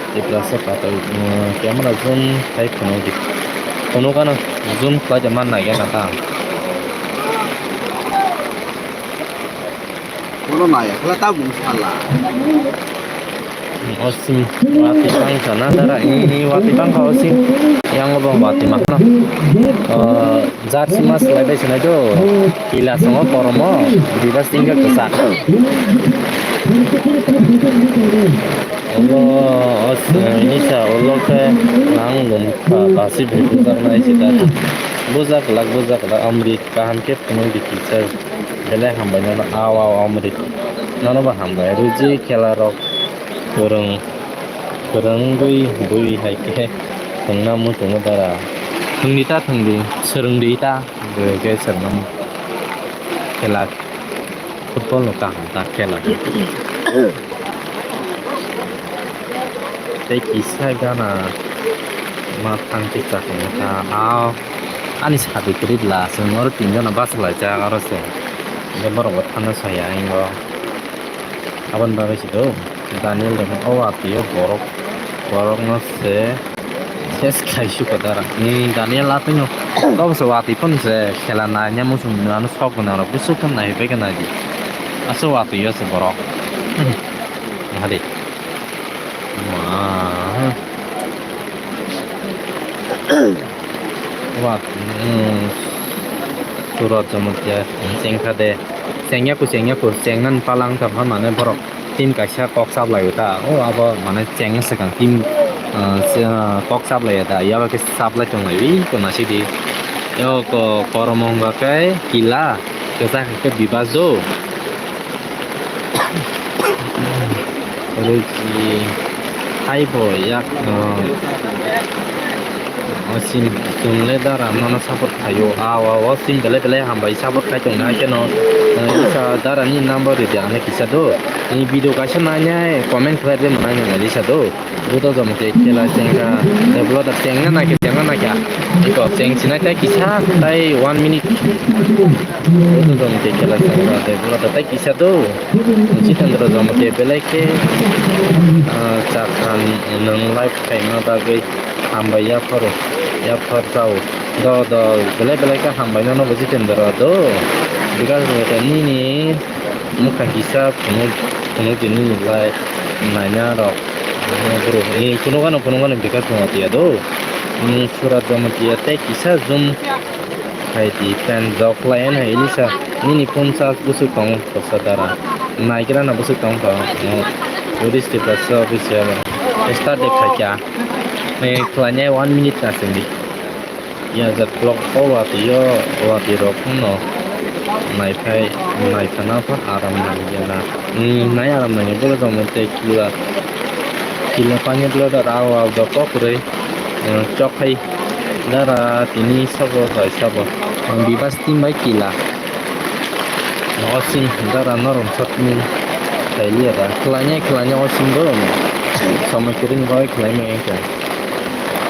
Tiprasa patai, mm, camera zoom khai phunukdi. Phunukano zoom khlai de man nai gana ta. Bono nai khla ta bung sala. Osim watwi bangkha na dara, ini watwi bangkha osim. Yang obo watwi makhna. Eh, jersey mas lai bai sinai do. Kila songo koromo, bibas tingka kesak. Obo os-, eh, ini sa ulo khe nang lum kha basi bujak nai sida. Bujak lak, bujak lak, amrit kaham khe phunuk di kisa. Belai hambai nono, aw, aw, amrit. Nono bo hambai. Ruji khela rok. Kwrwng, kwrwng bui, bui hai khe thwngna muchungo dara. Thwngdi ta thwngdi, swrwngdi ta, bui khe swrwngna mu-, khela, football no kaham ta khela. Tei kisa gana ma thang khe chakung kha, ao ani sadi kwrwi bla, chwng oro tinjona bachalaijak aro se. Borok bo thangna saya ingo. Aboni bagwi se do, Daniel rok o watwi o borok, borok no se ses khai su kha dara. Ni Daniel atwi no kok se watwi phano se khela nai nya muchung nw ano sok gwnang rok bwswk khe nai bai khe nai di. Aswk watwi o se borok. Nahadi. Ma. Wah, hmm, Surat Jamatia, chengkha de. Chengya ku, chengya ku, chengnani palang tongkha mane borok team kaisa kok chaplai ta. O abo mane chengna swkang team, ah, se, ah, kok chaplai ta. Yaba khe chaplai tonglai wi ko nasidi. Yo ko kormo wngkha khe kila, kwchak khe bibas do. Rwgwi haibo yak, o, o sim chwng le dara nono support khaio. A, o, o sim belai belai hambai support khai tongna haikhe no, o, sa dara ni number rwdi ano kisa do. Ni video kaisa nainai comment khlai de mwnai nang kisa do. Buto jom ke khela chengkha, develop chengna na khe, chengna na khe. Iko cheng sinai tai kisa tai one minute. Buto jom ke khela chengkha, develop tai kisa do. Jitendra jom ke belai khe, ah, chakhan nwng live khaima bagwi hambai yapharo, yaphar tao. Do, do, belai belai khe hambai nono bo Jitendra do. Because nini Mukha kisa phunuk, phunuk di nini lai naina rok. Bro, ni phunuk ano, phunuk ano bika thung atiya do. Ni Surat Jamatia tei kisa zoom hai di pen jok lai ano Elisa. Nini phone charge busuk tong kosa dara. Naigra na busuk tong tong. No. Buddhist Tiprasa official. Start de khaikya. Ni khlanya one minute na sindi. Yajak block o watwi o watwi rok no naiphai naiphana pha aram nangya na. Hmm, nai aram nangya bole tongmani tei kila kila pani bloda rao rao do kok rwi, hmm, chok hai dara tini sabo hai sabo. Ang bibas team bai kila. O sim dara norom satni khailiya da. Khlainai khlainai o sim bo somoi kwrwini bagwi khlaimani wngkha.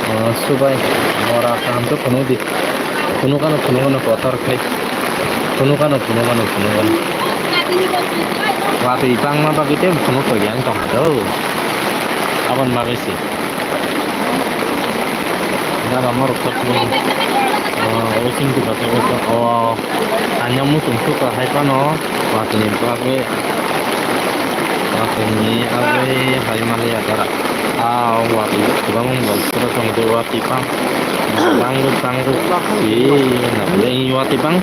O subai mora kaham khe phunuk di. Phunuk ano phunuk ano kotor khai. Phunuk ano phunuk ano phunuk ano. Watwi bangma bagwi tei phunuk tongya wng tongkha do. Aboni bagwi se. Dara morok satni. O sing tu kata o. Anya muchung suka hai phano watwi ni bagwi, watwi ni bagwi hai maliya dara. Ah, watwi kwbangma bwswk rok tong twi watwi bang, bang rwk, bang rwk, eh, na bwlai watwi bang.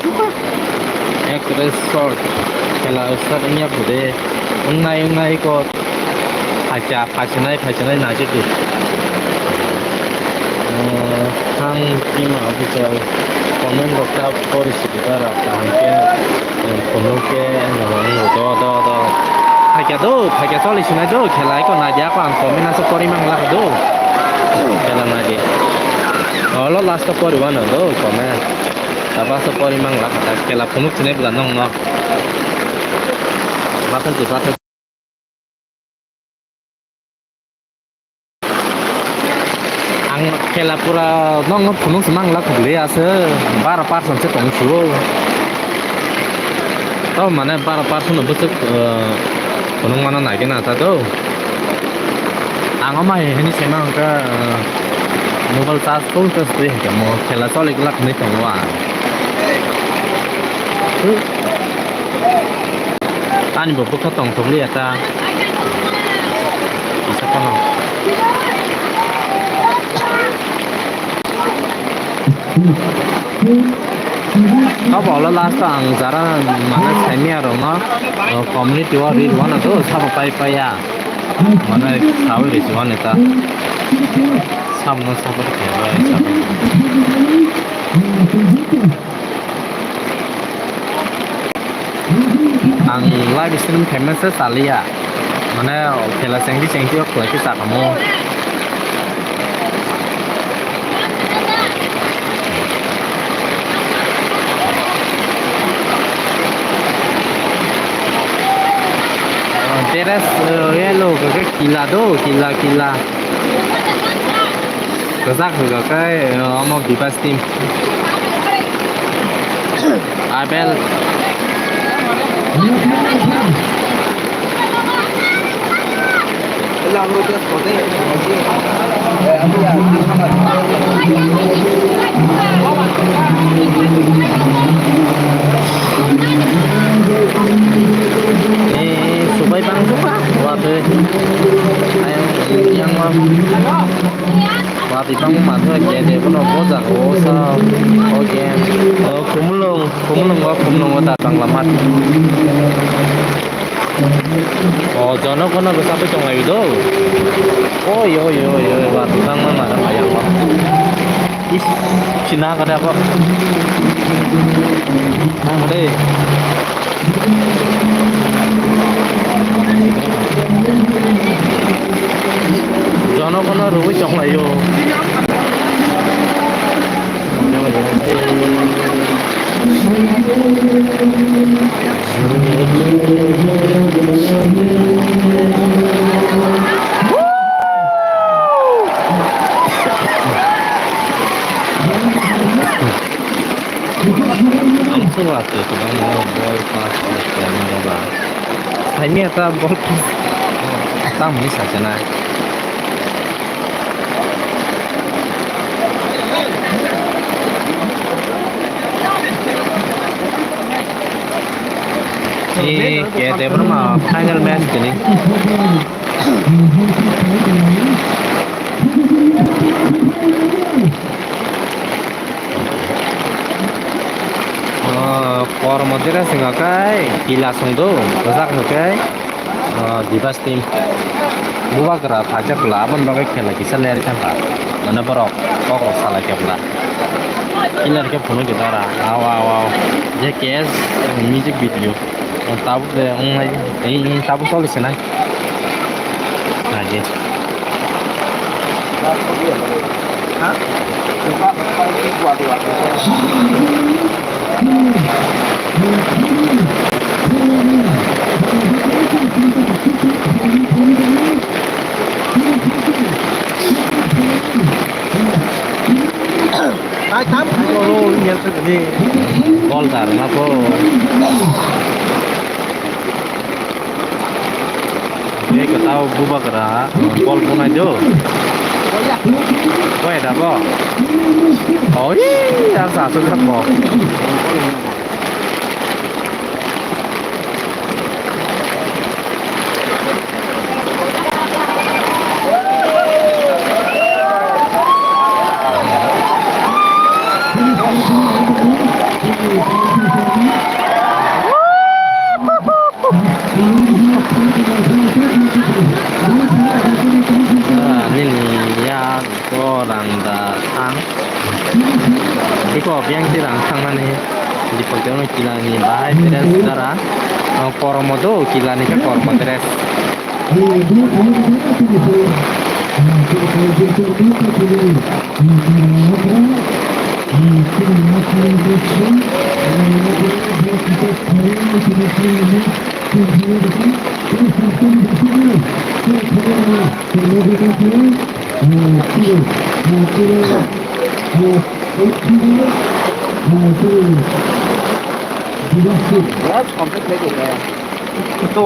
Ekre short khela start wngya kho de, wngnai wngnai ko. Phaikya, phaisinai, phaisinai naisidi. Thang bima official comment rok ta pori sidi bara kaham khe, eh, phunuk khe, eh, do, do, do. Phaikya do, phaikya choli sinai do, khela eko naidi ako ang comment aswk pori mang lakha do. Khela naidi. Olo last o pori wano do comment. Tabaswk pori mang lakha ta khela phunuk sinai bwla nongno. Bathang di, bathang. Ang khela pura nokno phunuk se mang la kubli ase, bara percent se tong suo. To mane bara percent no bwswk, eh, phunuk mano nai gana ta do. Ang omo hai hini se mang kha, eh, mobile charge full charge twi hwnkhe mo khela choli glak hinwi tongo ang. Ani bo bwkha tong thok liya ta. Kisa phano. Abo ulo last o ang jara mane saimia rok no, o, community o ri rwna do sabo pai pai ya. Mane sawi ri rwna ta. Sabo no sabo ri rwna ta. Ang live stream khaima se chaliya. Mane khela chengdi chengdi o khlai khe chakamo. Dress, eh, yellow khe kila do, kila, kila. Kwchak hwnkha khe, eh, omo Bibas team. Abel. Eh, subai bang suka, watwi. Ayang, yang bang. Ati tang ma thoi ke de bono boja o sa o ke. O kumulung, kumulung o kumulung o da bangla mat. O jono kono bwsa bai tong lai do. Oi, oi, oi, oi, ba tang ma ma ma yang ba. Is, china ka da ko. Nang de. Jono kono rwui chonglai o. Ang se wa se kwbangma ball pass khlaimani ba. Saimya ta ball pass. Tamo ni sacha na. Ni ke te bono ma final match kini. Oh, kormo dere swngo kai, kila song do, bwsak hwnkhe, oh, Divas team. Bubagra phaijak bwla, aboni bagwi khela kisa ler kha. Mane borok, kok rok salai kha bwla. Killer khe phunuk khe dara, aw, aw, aw. Je K S music video. Tabuk de, wngnai, ei, ei, tabuk choli se nai. Aje. Gol dar ma bo. Bek tao bubagra gol bunai do. Koi da bo. Oi, ar sa su kha bo. Nini ya. Ko rang da thang. Iko biang si rang thang nani. Di pagdang kila ni bahai dress dara. Ang koromo do kila ni ka koromo dress.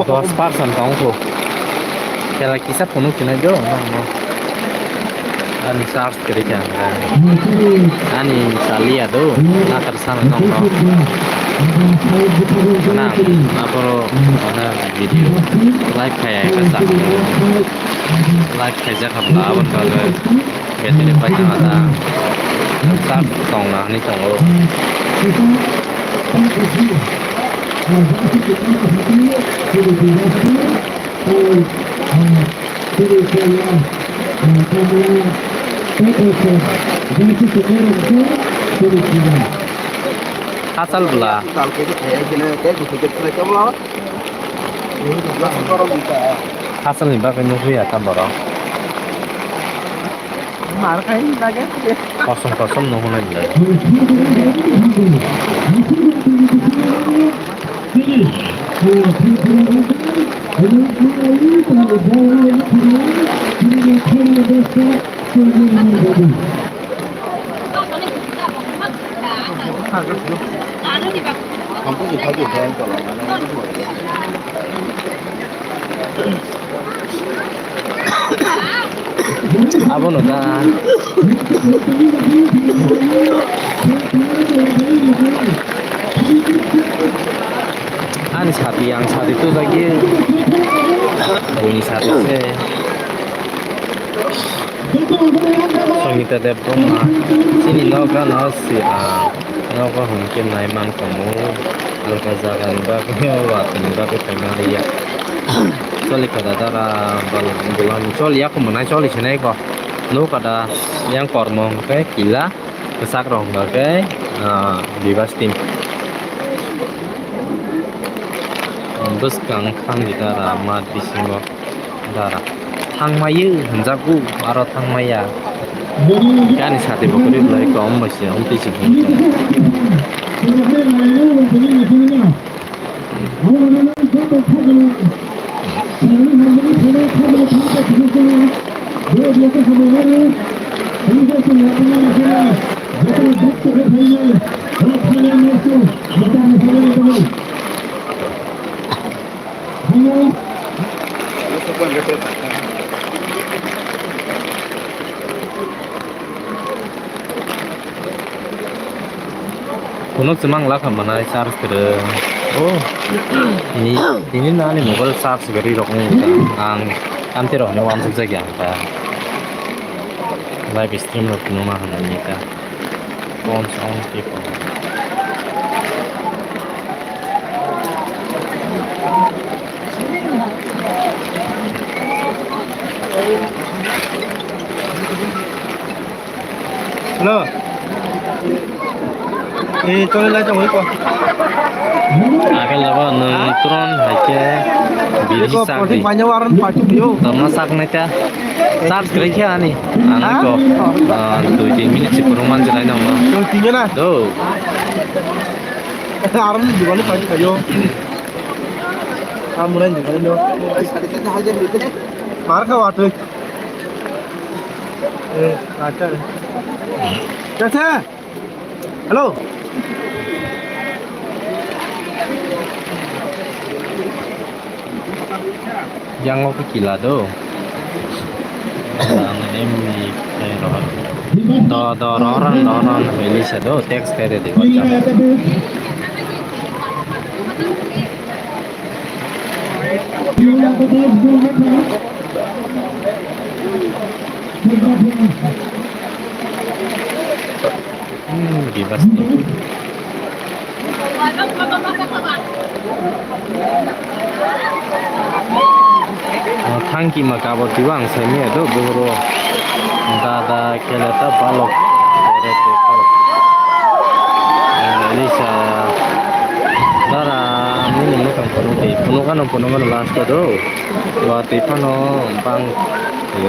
Dos percent tong kho. Kela kisa phunuk sinai do, no, no. Ani charge kwrwi kha. Ani chaliya do, nakar sana nong no. Mana, aboro, mana video live khaya kasa. Live khaijak hamla aboni bagwi. Battery paithago da. Charge tongna hinwi tongo. Hachal bwla. Hachal ni bagwi nukliya ta borok. Mar khai ni bagwi. Kosom kosom no hwnwi le. Abono da. Ani sati, ang sati tubjagwi. Buini sati se. Nita Debbarma, chini nogo no si, ah, nogo hwn khe nai man tongo, alka jaga ni bagwi, watwi ni bagwi phaima liya. Choli kada dara, bal-, bulan, choli ya kho mwnai, choli sinai kho. Nuk kada yang kormo hwn khe kila, kwchak rok hwn khe, ah, Bibas team. Bwskang thang di dara, mat bisingo. Dara. Thangmaiyo hwnjago, aro thangmaiya. Gani sati bo kwrwi bwlai kom bai se, omtwi se hwn. Kuno chwmang lakha manai charge kwrwi. Oh. Tini, tini no ani mobile charge kwrwi rok wng kha. Ang amtwi rok no wansuk jagya ang ta. Live stream rok numa hwnwi ta. Phone sound tip. Hello. Eh, chole lai tong iko. Akel labo nwng tron hai khe biri iko sak di. Poti banyo waran pati dio. Tama sak nai ta. Charge kre khe ani. Ano ko. Ah, dui tin minute si kurung man jai nang. Dui tin na. Do. Aram di bani pati kayo. Amunan di bani do. Mar ka watu. Eh, acha. Acha. Hello. Yang o kila do. Ang em ni kai ro. Do, do, ro, ran, ro, ran, hoi li sa do, text kai de de. Hmm, bebas ni. Oh, thangki ma kabo tiwa ang sai mia do boro. Dada kele ta balok. Eh, Lisa. Dara, nini mukang phunuk di. Phunuk ano, phunuk ano last do. Wa twi phano bang.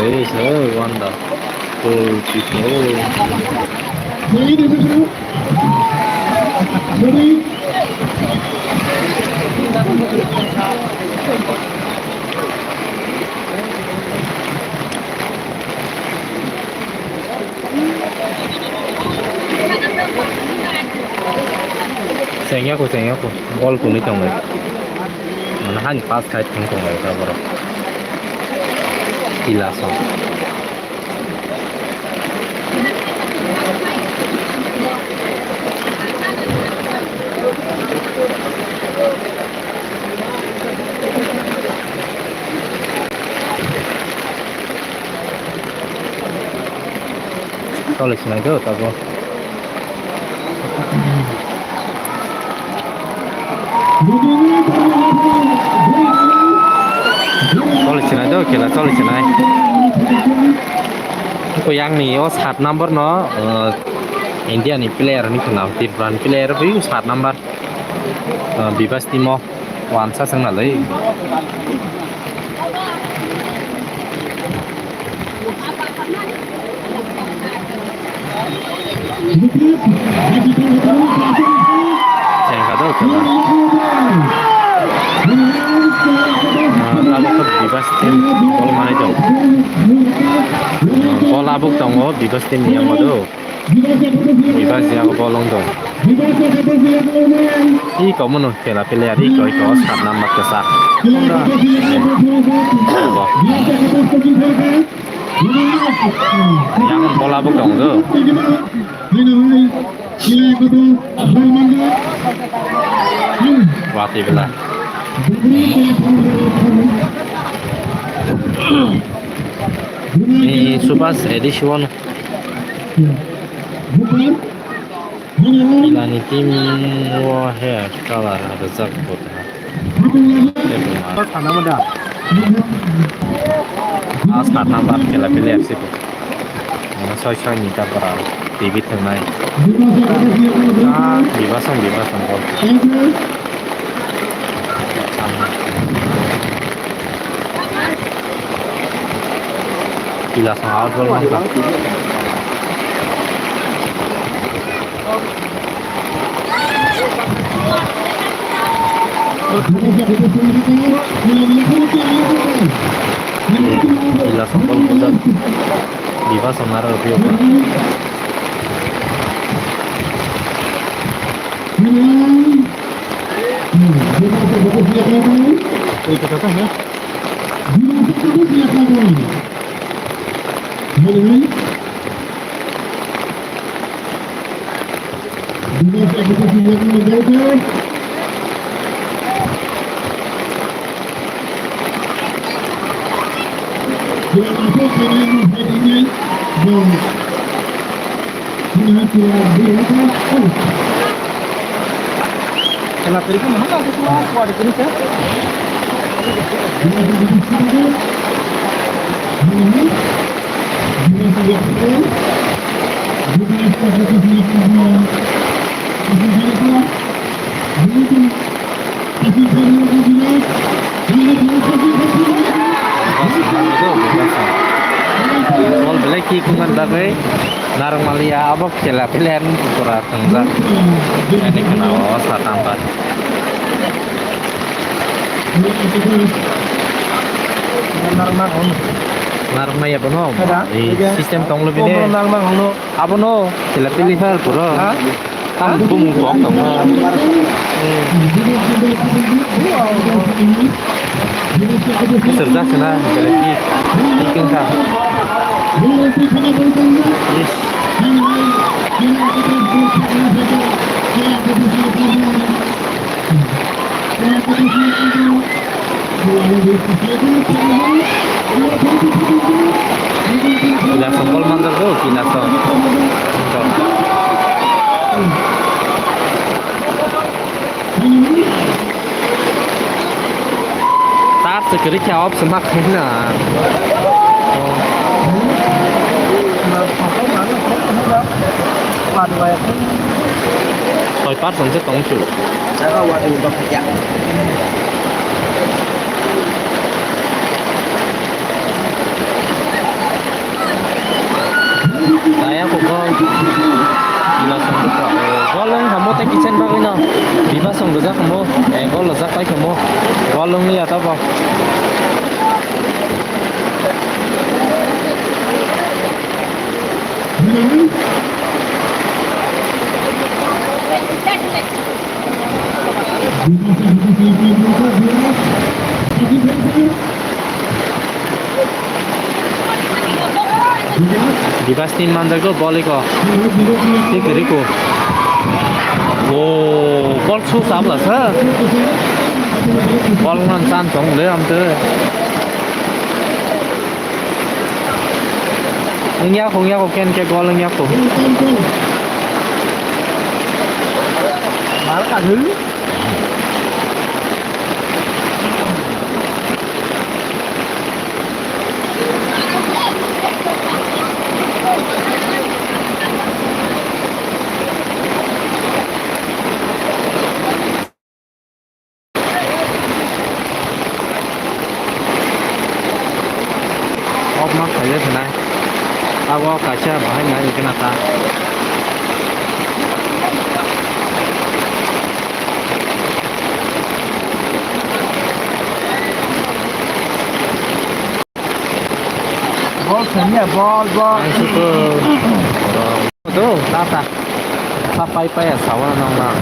Ei, se wanda. Koi twi phano. Chengya ko, chengya ko. Bol kunui tongo. Mane hani pass khai thang tongo ta borok. Kila so. Tole sinai do tabo. Choli chinai do, kela choli chinai. Ko yang ni o sat number no, eh, India ni player ni khna, Tripura ni player bi sat number. Eh, Bibas team o wansa seng nalai. Chengkha do kela. Ah, tabuk khe Bibas team bol manai tong. Ah, bol abuk tongo Bibas team ni yango do. Bibas yago bol wng tong. Iko mono kela pele ari iko iko sat number kwchak. Yang bola bo tong do. Wati bela. Ni Subas edition. Ilani team o hair color rijak bo tongma. Tei bo ma. Ah, sat number khela pili F C bo. Ano soi soi ni ta bora T V thangnai. Ah, biba song, biba song bol. Pila song out bol bangkha. Pila song bol bujak. Biba song naro rw. Bol belai kick wngmani bagwi narwkmaliya abo khela player ni pura thwngjak. Ani khwnao o sakam bar. Narwkmaya bono. Ada. Ei, system tonglo bini. Abono khela pili phar pura. Ha? Tam bumung kok tong kha. Sirjak sina, belai ki, ki kha. Yes. Kila song bol manjak do, kila song. Tar se kiri kya op se mak khaina. Soi par song se tong chu. Naya ko gol. Ila song ko. Gol wng hamo te kitchen bagwi no. Biba song rijak hamo. Eh, gol rijak pai hamo. Gol wng ya ta ba. Bibas tin manjak do bol iko. Tik riko. O, bol su sabla sa. Bol nan san song le am te. Wngya ko, wngya ko, ken ke gol wngya ko. Mal ka hul. Off mark khaile thinai. Abo kaisa bahai nai kena ta. Bol sanya, bol, bol. Ang suka. Tuh, tata. Sapai pai ya, sawana nang nang.